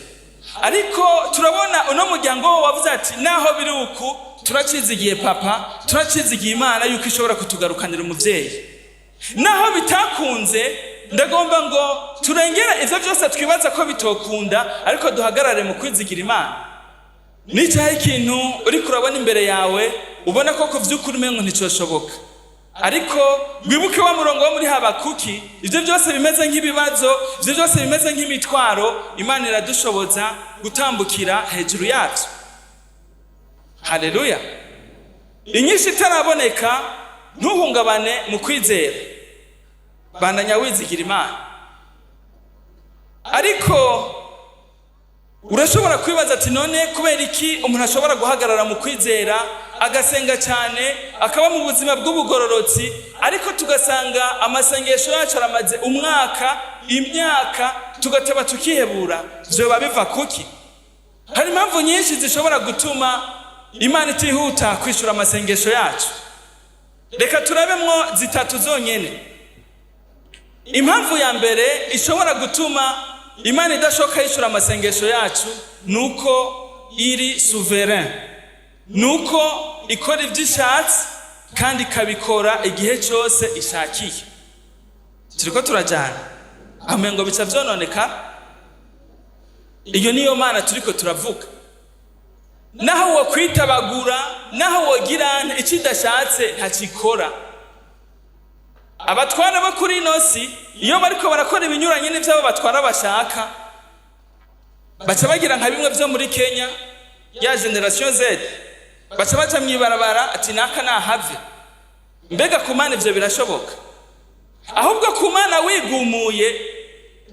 Ariko turabona uno muryango wo wavuze ati naho biri uku, turacizigiye papa, turacizigiye Imana yuko ishobora kutugarukanira umuvyeyi naho bitakunze. Ndagomba ngo turengere ivyo byose twibaza ko bitokunda, ariko duhagarare mu kwizigira Imana. Nicyaho ikintu uriko urabona imbere yawe, ubona ko ku vy'ukuri umengo nticoshoboka, ariko wibuke wa murongo wo muri Habakuki: ibyo byose bimeze nk'ibibazo, ibyo byose bimeze nk'imitwaro, Imana iradushoboza gutambukira hejuru yabyo. Haleluya! Inyinshi itaraboneka, ntuhungabane mu kwizera, bandanya wizigira Imana. Ariko urashobora kwibaza ati none kubera iki umuntu ashobora guhagarara mu kwizera, agasenga cyane, akaba mu buzima bw'ubugororotsi, ariko tugasanga amasengesho yacu aramaze umwaka, imyaka, tugateba tukihebura? Vyoba biva kuki? Hari impamvu nyinshi zishobora gutuma Imana itihuta kwishura amasengesho yacu. Reka turabemwo zitatu zonyene. Impamvu ya mbere ishobora gutuma Imana idashoka yishura amasengesho yacu ni uko iri souverain, ni uko ikora ibyo ishatse kandi ikabikora igihe cyose ishakiye. Turiko turajyana ngo bica vyononeka. Iyo niyo Mana turiko turavuga. Naho wokwitabagura, naho wogira icyo idashatse, ntakikora. Abatwara bo kuri ino si, iyo bariko barakora ibinyuranye n'ivyo abo batwara bashaka, baca bagira nka bimwe vyo muri Kenya ya Génération Z, baca baja mw'ibarabara ati naka nahave. Mbega ku Mana ivyo birashoboka? Ahubwo ku Mana wigumuye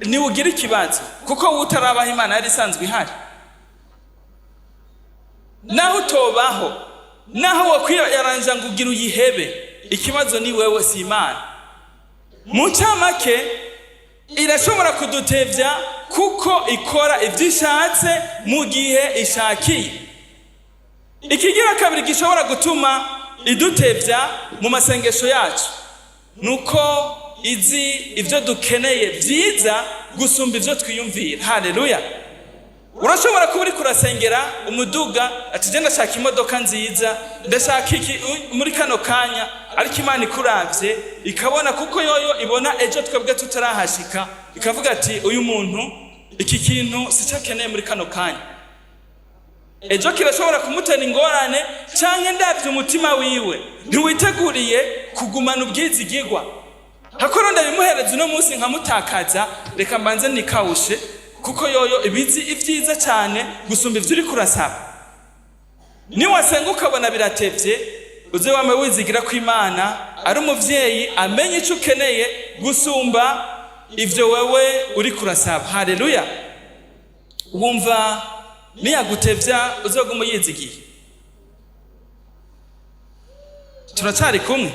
niwugira ikibazo, kuko wowe utarabaho Imana yari isanzwe ihari. Naho utobaho, naho wokwiyaranja ngo ugira uyihebe, ikibazo ni wewe, si Imana. Mu ncamake, irashobora kudutevya kuko ikora ibyo ishatse mu gihe ishakiye. Ikigira kabiri gishobora gutuma idutevya mu masengesho yacu ni uko izi ibyo dukeneye byiza gusumba ibyo twiyumvira. Haleluya! Urashobora kuba uriko urasengera umuduga, ati je ndashaka imodoka nziza, ndashaka iki muri kano kanya, ariko Imana ikuravye ikabona, kuko yoyo ibona ejo twebwe tutarahashika, ikavuga ati uyu muntu iki kintu sico akeneye muri kano kanya, ejo kirashobora kumutera ingorane, canke ndavye umutima wiwe ntiwiteguriye kugumana ubwizigirwa, hakoro ndabimuhereza uno munsi nkamutakaza, reka mbanze nikawushe, kuko yoyo ibizi ibyiza cyane gusumba ivyo uriko urasaba. Niwasenga ukabona biratevye, uze wame wizigira ko Imana ari umuvyeyi amenye ico ukeneye gusumba ivyo wewe uriko urasaba. Haleluya! Wumva niyagutevya uzoguma uyizigiye? Turacari kumwe?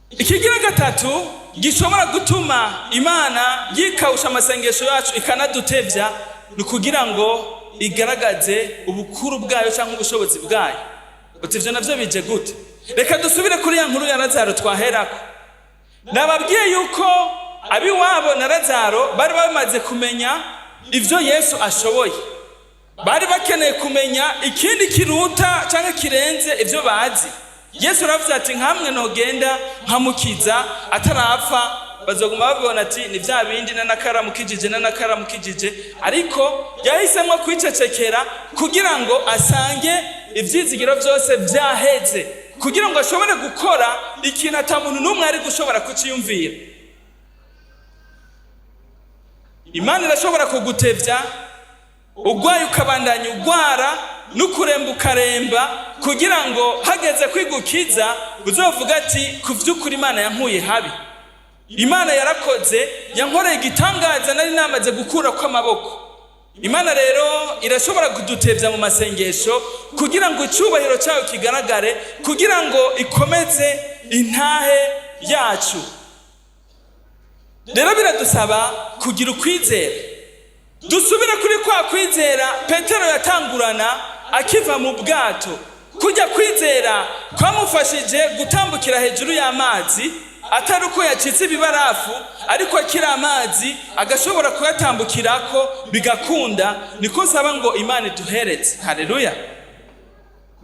Ikigira gatatu gishobora gutuma Imana yikawusha amasengesho yacu ikanadutevya ni ukugira ngo igaragaze ubukuru bwayo cyangwa ubushobozi bwayo. Uti ivyo navyo bije gute? Reka dusubire kuri ya nkuru ya Lazaro twaherako. Nababwiye yuko abiwabo na Lazaro bari bamaze kumenya ivyo Yesu ashoboye, bari bakeneye kumenya ikindi kiruta cyangwa kirenze ivyo bazi. Yesu aravuze ati nkamwe nogenda nkamukiza atarapfa, bazoguma babibona ati ni vya bindi nanakaramukijije nanakaramukijije. Ariko yahisemo kwicecekera kugira ngo asange ivyizigiro vyose vyaheze, kugira ngo ashobore gukora ikintu ata muntu n'umwe ari gushobora kuciyumvira. Imana irashobora kugutevya ugwaye ukabandanya ugwara n'ukuremba ukaremba, kugira ngo hageze kwigukiza uzovuga ati ku vy'ukuri Imana yankuye habi, Imana yarakoze, yankoreye igitangaza nari namaze gukura kw'amaboko. Imana rero irashobora kudutevya mu masengesho kugira ngo icubahiro cyayo kigaragare, kugira ngo ikomeze intahe yacu. Rero biradusaba kugira ukwizera, dusubire kuri kwa kwizera Petero yatangurana akiva mu bwato, kujya kwizera kwamufashije gutambukira hejuru y'amazi. Atari uko yacitse ibibarafu, ariko akiri amazi agashobora kuyatambukirako bigakunda. Niko nsaba ngo Imana iduhereze, haleluya,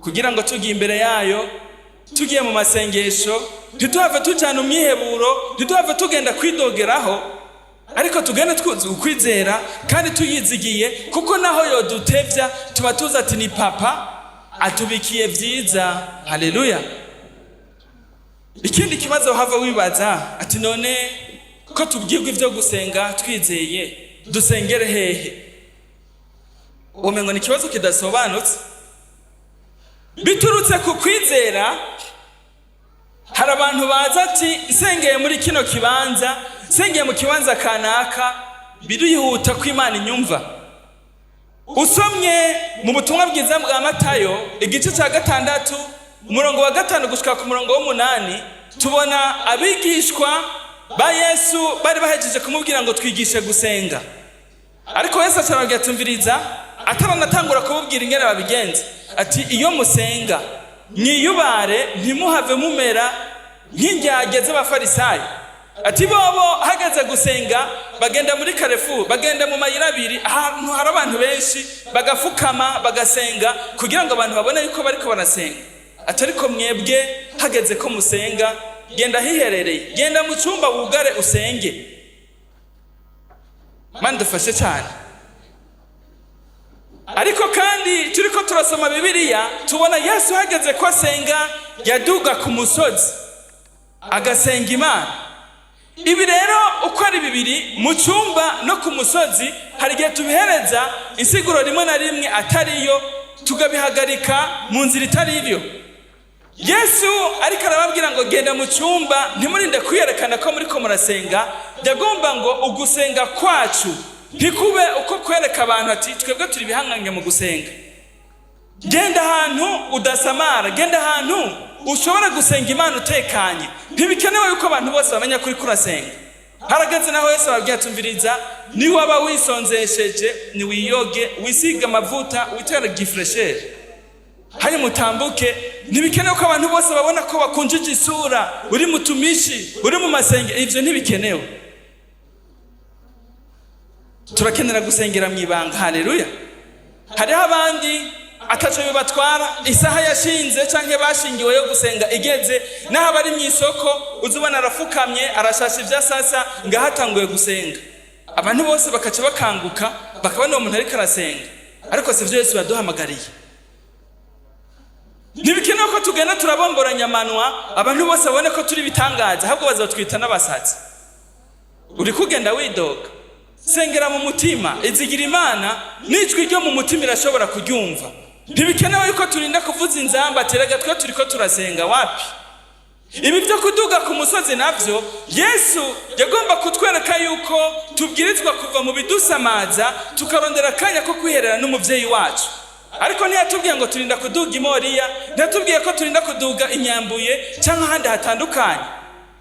kugira ngo tugiye imbere yayo, tugiye mu masengesho, ntituhave tujyana umwiheburo, ntituhave tugenda kwidogeraho, ariko tugende twuzuye ukwizera kandi tuyizigiye, kuko naho yodutevya tuba tuzi ati ni Papa atubikiye vyiza. Haleluya. Ikindi kibazo hava wibaza ati: "None ko tubwirwa ivyo gusenga twizeye, dusengere hehe?" Umengo ni ikibazo kidasobanutse. Biturutse ku kwizera. Hari abantu baza ati: "Nsengeye muri kino kibanza, nsengeye mu kibanza kanaka, birihuta ko Imana inyumva." Usomye mu butumwa bwiza bwa Matayo, igice cya 6, umurongo wa 5 gushika ku murongo w'8, tubona abigishwa ba Yesu bari bahejeje kumubwira ngo: "Twigishe gusenga." Ariko Yesu acarababwira, tumviriza, ataranatangura kubabwira ingene babigenza, ati: "Iyo musenga mwiyubare, ntimuhave mumera nk'indyarya z'Abafarisayo." Ati: "Bobo hageze gusenga bagenda muri carrefour, bagenda mu mayira abiri, ahantu hari abantu benshi, bagafukama bagasenga kugira ngo abantu babone yuko bariko barasenga." Ati: "Ariko mwebwe hageze ko musenga, genda hiherereye, genda mu cyumba wugare usenge." Mana dufashe cyane. Ariko kandi turiko turasoma Bibiliya, tubona Yesu hageze ko asenga yaduga ku musozi agasenga Imana. Ibi rero uko ari bibiri, mu cyumba no ku musozi, hari igihe tubihereza insiguro rimwe na rimwe atariyo, tukabihagarika mu nzira itari ibyo. Yesu ariko arababwira ngo: "Genda mu cyumba, ntimurinde kwiyerekana ko muriko murasenga." Yagomba ngo ugusenga kwacu ntikube uko kwereka abantu ati: "Twebwe turi ibihangange mu gusenga." Genda ahantu udasamara, genda ahantu ushobora gusenga Imana utekanye. Ntibikenewe yuko abantu bose bamenya ko uriko urasenga. Harageze naho Yesu ababwira: "Tumviriza, niwaba wisonzesheje, niwiyoge, wisiga amavuta, witere gifresheri, hanyuma utambuke. Ntibikenewe ko abantu bose babona ko bakunjije isura, uri mu tumishi, uri mu masenge. Ivyo ntibikenewe." Turakenera gusengera mu ibanga. Haleluya. Hariho abandi ataco bibatwara, isaha yashinze canke bashingiwe yo gusenga igeze, naho abari mu isoko uza ubona arafukamye, arashasha ibyo asasa, ngaho atanguye gusenga, abantu bose bakaca bakanguka bakabona uwo muntu ariko arasenga. Ariko si vyo Yesu yaduhamagariye. Ntibikenewe ko tugenda turabomboranya amanwa, abantu bose babone ko turi bitangaza, ahubwo bazotwita n'abasazi. Uri kugenda widoga, sengera mu mutima, izigira Imana, n'ijwi ryo mu mutima irashobora kuryumva. Ntibikenewe yuko turinda kuvuza inzamba ati: "Rega twe turiko turasenga." Wapi. Ibi byo kuduga ku musozi navyo, Yesu yagomba kutwereka yuko tubwirizwa kuva mu bidusamaza, tukarondera akanya ko kwiherera n'umuvyeyi wacu. Ariko ntiyatubwiye ngo turinda kuduga imoriya, ntiyatubwiye ko turinda kuduga inyambuye cyangwa ahandi hatandukanye.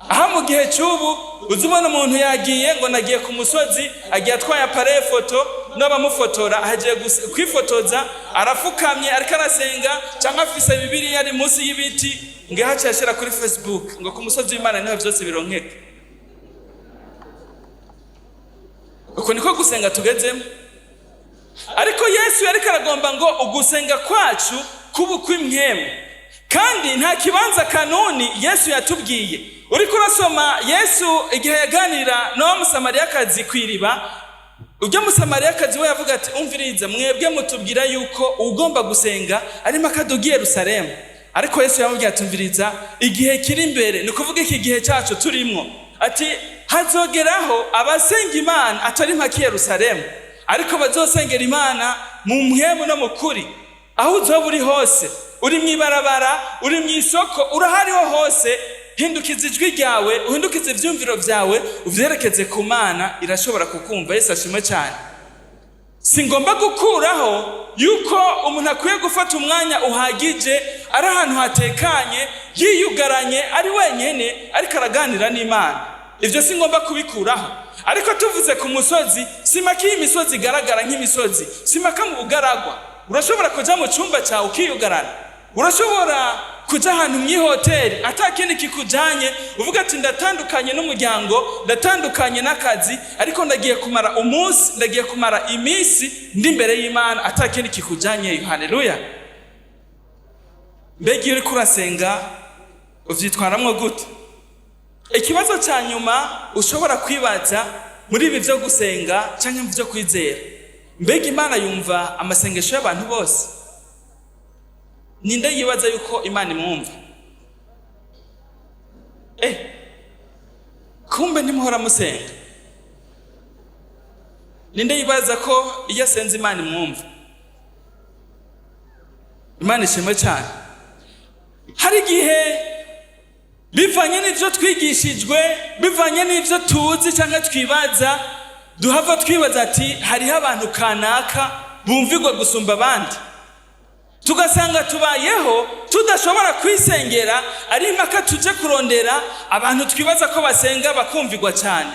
Aha mu gihe cy'ubu uzi ubona umuntu yagiye ngo: "Nagiye ku musozi." Agiye atwaye appareil photo n'abamufotora, agiye kwifotoza, arafukamye ariko arasenga, cyangwa afise Bibiliya ari munsi y'ibiti, ngo ahaciye ashyira kuri Facebook ngo: "Ku musozi w'Imana niho byose bironkeka." Uko niko gusenga tugezemo. Ariko Yesu yariko aragomba ngo ugusenga kwacu kuba ukw'impwemu, kandi nta kibanza kanuni Yesu yatubwiye. Uriko urasoma Yesu igihe yaganira n'uwo Musamariyakazi ku iriba, ujya Musamariyakazi we yavuga ati: "Umviriza, mwebwe mutubwira yuko ugomba gusenga arimo akaduga i Yerusalemu." Ariko Yesu yamubwiye ati: "Umviriza, igihe kiri imbere, ni ukuvuga iki gihe cyacu turimwo," ati: "hazogeraho abasenga Imana atari mpaka i Yerusalemu, ariko bazosengera Imana mu mpwemu no mu kuri." Aho uzoba uri hose, uri mu ibarabara, uri mu isoko, urahariho hose, hindukiza ijwi ryawe, uhindukize ivyumviro vyawe, uvyerekeze ku Mana, irashobora kukumva. Yesu ashimwe cyane. Si ngomba gukuraho yuko umuntu akwiye gufata umwanya uhagije, ari ahantu hatekanye, yiyugaranye, ari wenyene, ariko araganira n'Imana. Ibyo si ngomba kubikuraho. Ariko tuvuze ku musozi, simaka iyi misozi igaragara nk'imisozi, simaka mu bugaragwa. Urashobora kuja mu cyumba cyawe ukiyugarana, urashobora Kuja ahantu mw'ihoteli ata kindi kikujanye, uvuga ati: "Ndatandukanye n'umuryango, ndatandukanye n'akazi, ariko ndagiye kumara umunsi, ndagiye kumara iminsi ndi imbere y'Imana," ata kindi kikujanyeyo. Haleluya! Mbega iyo uriko urasenga uvyitwaramwo gute? Ikibazo cya nyuma ushobora kwibaza muri ibi byo gusenga cyangwa mu byo kwizera: mbega Imana yumva amasengesho y'abantu bose? Ninde yibaza yuko Imana imwumva? Kumbe ntimuhora musenga. Ninde yibaza ko iyo asenze Imana imwumva? Imana ishimwe cyane. Hari igihe, bivanye n'ibyo twigishijwe, bivanye n'ibyo tuzi cyangwa twibaza, duhava twibaza ati hariho abantu kanaka bumvigwa gusumba abandi, tugasanga tubayeho tudashobora kwisengera, ari impaka tuje kurondera abantu twibaza ko basenga bakumvigwa cyane.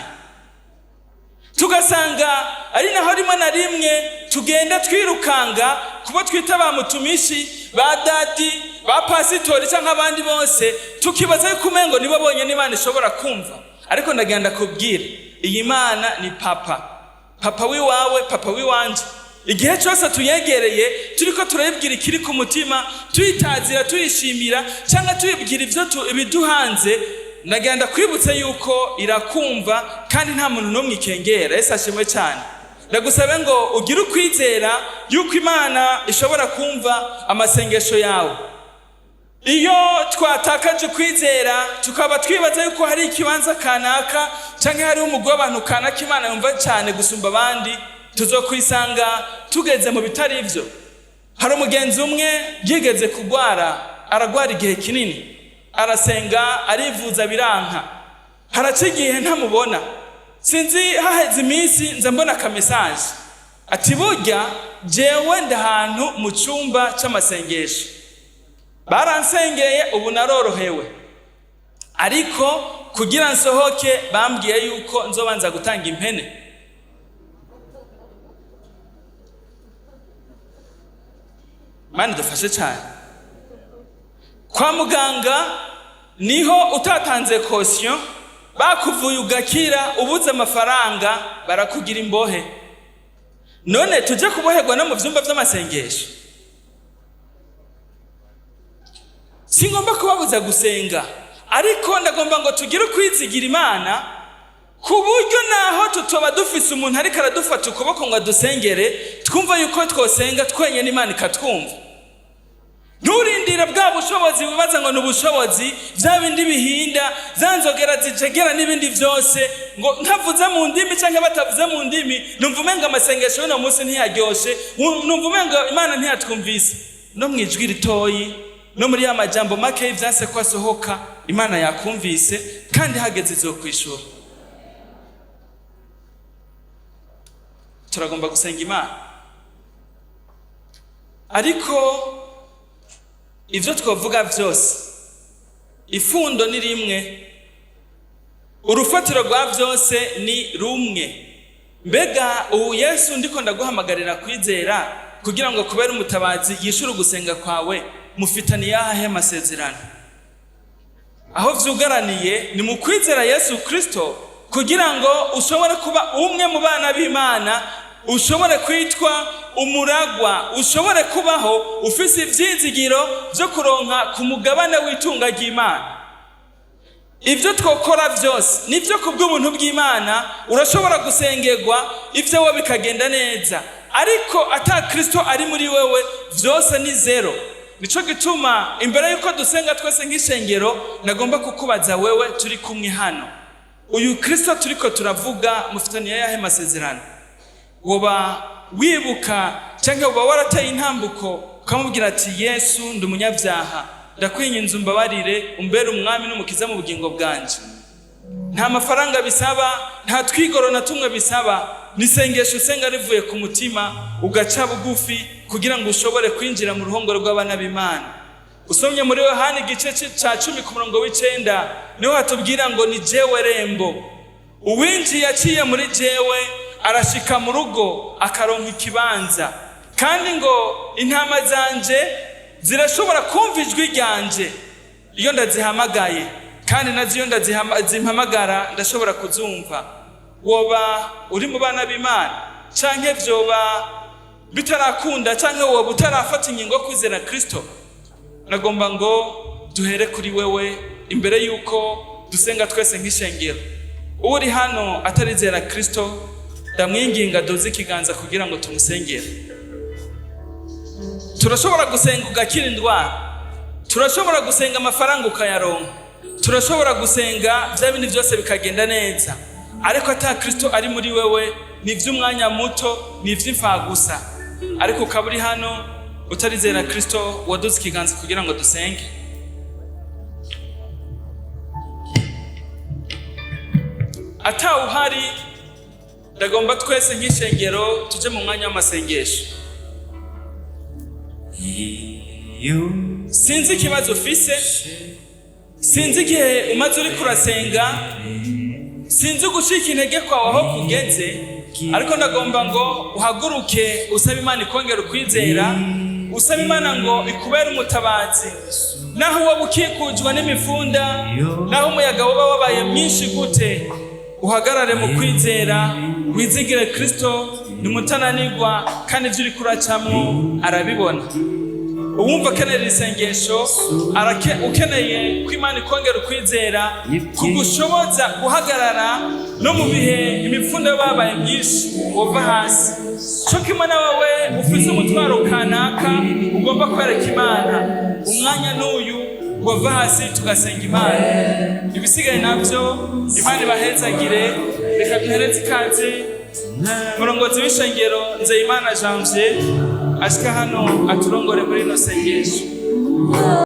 Tugasanga ari naho rimwe na rimwe tugenda twirukanga kubo twita ba mutumishi, ba daddy, ba pasitori cyangwa abandi bose, tukibaza yuko umengo nibo bonyine Imana ishobora kumva. Ariko ndagenda kubwira, iyi Mana ni papa, papa w'iwawe, papa w'iwanje. Igihe cyose tuyegereye turiko turayibwira ikiri ku mutima, tuyitazira, tuyishimira cyangwa tuyibwira ibyo ibiduhanze, ndagenda kwibutse yuko irakumva kandi nta muntu n'umwe ikengera. Yesu ashimwe cyane. Ndagusabe ngo ugire ukwizera yuko Imana ishobora kumva amasengesho yawe. Iyo twatakaje ukwizera, tukaba twibaza yuko hari ikibanza kanaka cyangwa hariho umugwi w'abantu kanaka Imana yumva cyane gusumba abandi, tuzokwisanga tugeze mu bitari byo. Hari umugenzi umwe yigeze kugwara, aragwara igihe kinini, arasenga, arivuza, biranka. Haraca igihe ntamubona. Sinzi, haheze iminsi nza mbona akamesaje ati: "Burya jewe ndahantu mu cyumba cy'amasengesho, baransengeye, ubu narorohewe, ariko kugira nsohoke bambwiye yuko nzobanza gutanga impene." Mana dufashe cyane. Kwa muganga niho utatanze caution, bakuvuye ugakira, ubuze amafaranga barakugira imbohe. None tujye kuboherwa no mu byumba by'amasengesho? Singomba kubabuza gusenga, ariko ndagomba ngo tugire ukwizigira Imana ku buryo naho tutoba dufise umuntu ariko aradufata ukuboko ngo adusengere, twumva yuko twosenga twenyine Imana ikatwumva. Nturindire bwa bushobozi wibaza ngo ni ubushobozi, bya bindi bihinda, za nzogera zijegera n'ibindi byose, ngo ntavuze mu ndimi cyangwa batavuze mu ndimi numva umenga amasengesho y'uno munsi ntiyaryoshe, numva umenga Imana ntiyatwumvise. No mu ijwi ritoyi, no muri ya majambo make y'ivyase ko asohoka, Imana yakumvise kandi hageze izokwishura. Turagomba gusenga Imana, ariko ibyo twavuga byose, ifundo ni rimwe, urufatiro rwa byose ni rumwe. Mbega ubu Yesu ndiko ndaguhamagarira kwizera kugira ngo kubera umutabazi yishure ugusenga kwawe, mufitaniye ahahe amasezerano? Aho vyugaraniye ni mu kwizera Yesu Kristo, kugira ngo ushobore kuba umwe mu bana b'Imana, ushobore kwitwa umuragwa, ushobore kubaho ufise ivyizigiro vyo kuronka ku mugabane w'itunga ry'Imana. Ibyo twokora byose nibyo, ku bw'ubuntu bw'Imana urashobora gusengerwa, ibyo wowe bikagenda neza, ariko ata Kristo ari muri wewe byose ni zéro. Nico gituma imbere y'uko dusenga twese nk'ishengero, nagomba kukubaza wewe turi kumwe hano: uyu Kristo turiko turavuga mufitaniye ayahe masezerano? Woba wibuka cyangwa uba warateye intambuko ukamubwira ati: "Yesu, ndi umunyabyaha, ndakwinginze umbabarire, umbere umwami n'umukiza mu bugingo bwanjye"? Nta mafaranga bisaba, nta twigoro na tumwe bisaba, ni isengesho usenga rivuye ku mutima, ugaca bugufi kugira ngo ushobore kwinjira mu ruhongore rw'abana b'Imana. Usomye muri Yohani igice cya 10 ku murongo w'9, niho hatubwira ngo: "Ni jewe rembo, uwinjiye aciye muri jewe arashika mu rugo akaronka ikibanza." Kandi ngo: "Intama zanje zirashobora kumva ijwi ryanje." Iyo ndazihamagaye, kandi nazo iyo zimpamagara, ndashobora kuzumva. Woba uri mu bana b'Imana, canke vyoba bitarakunda, canke woba utarafata ingingo yo kwizera Kristo? Nagomba ngo duhere kuri wewe imbere y'uko dusenga twese nk'ishengero. Uri hano atarizera Kristo, ndamwinginga doze ikiganza kugira ngo tumusengere. Turashobora gusenga ugakira indwara, turashobora gusenga amafaranga ukayaronka, turashobora gusenga bya bindi byose bikagenda neza, ariko ata Kristo ari muri wewe, ni iby'umwanya muto, ni iby'imfagusa. Ariko ukaba uri hano utarizera Kristo, waduze ikiganza kugira ngo dusenge. Atawuhari, ndagomba twese nk'ishengero tuje mu mwanya w'amasengesho. Sinzi ikibazo ufise, sinzi igihe umaze uriko urasenga, sinzi ugucika intege kwawe aho kugeze, ariko ndagomba ngo uhaguruke usabe Imana ikongera ukwizera, usabe Imana ngo ikubere umutabazi. Naho woba ukikujwe n'imifunda, naho umuyaga woba wabaye mwinshi gute, uhagarare mu kwizera, wizigire Kristo, ni mutananirwa, kandi ibyo uriko uracamwo arabibona. Uwumva akeneye iri sengesho, ukeneye ko Imana ikongera ukwizera kugushoboza guhagarara no mu bihe imipfundo babaye myinshi wova hasi, co kimwe na wewe ufise umutwaro kanaka ugomba kwereka Imana, umwanya n'uyu wova hasi tugasenga Imana. Ibisigaye navyo Imana ibahezagire. Reka duhereze ikaze murongozi w'ishengero Nzeyimana Janvier, ashika hano aturongore muri ino sengesho.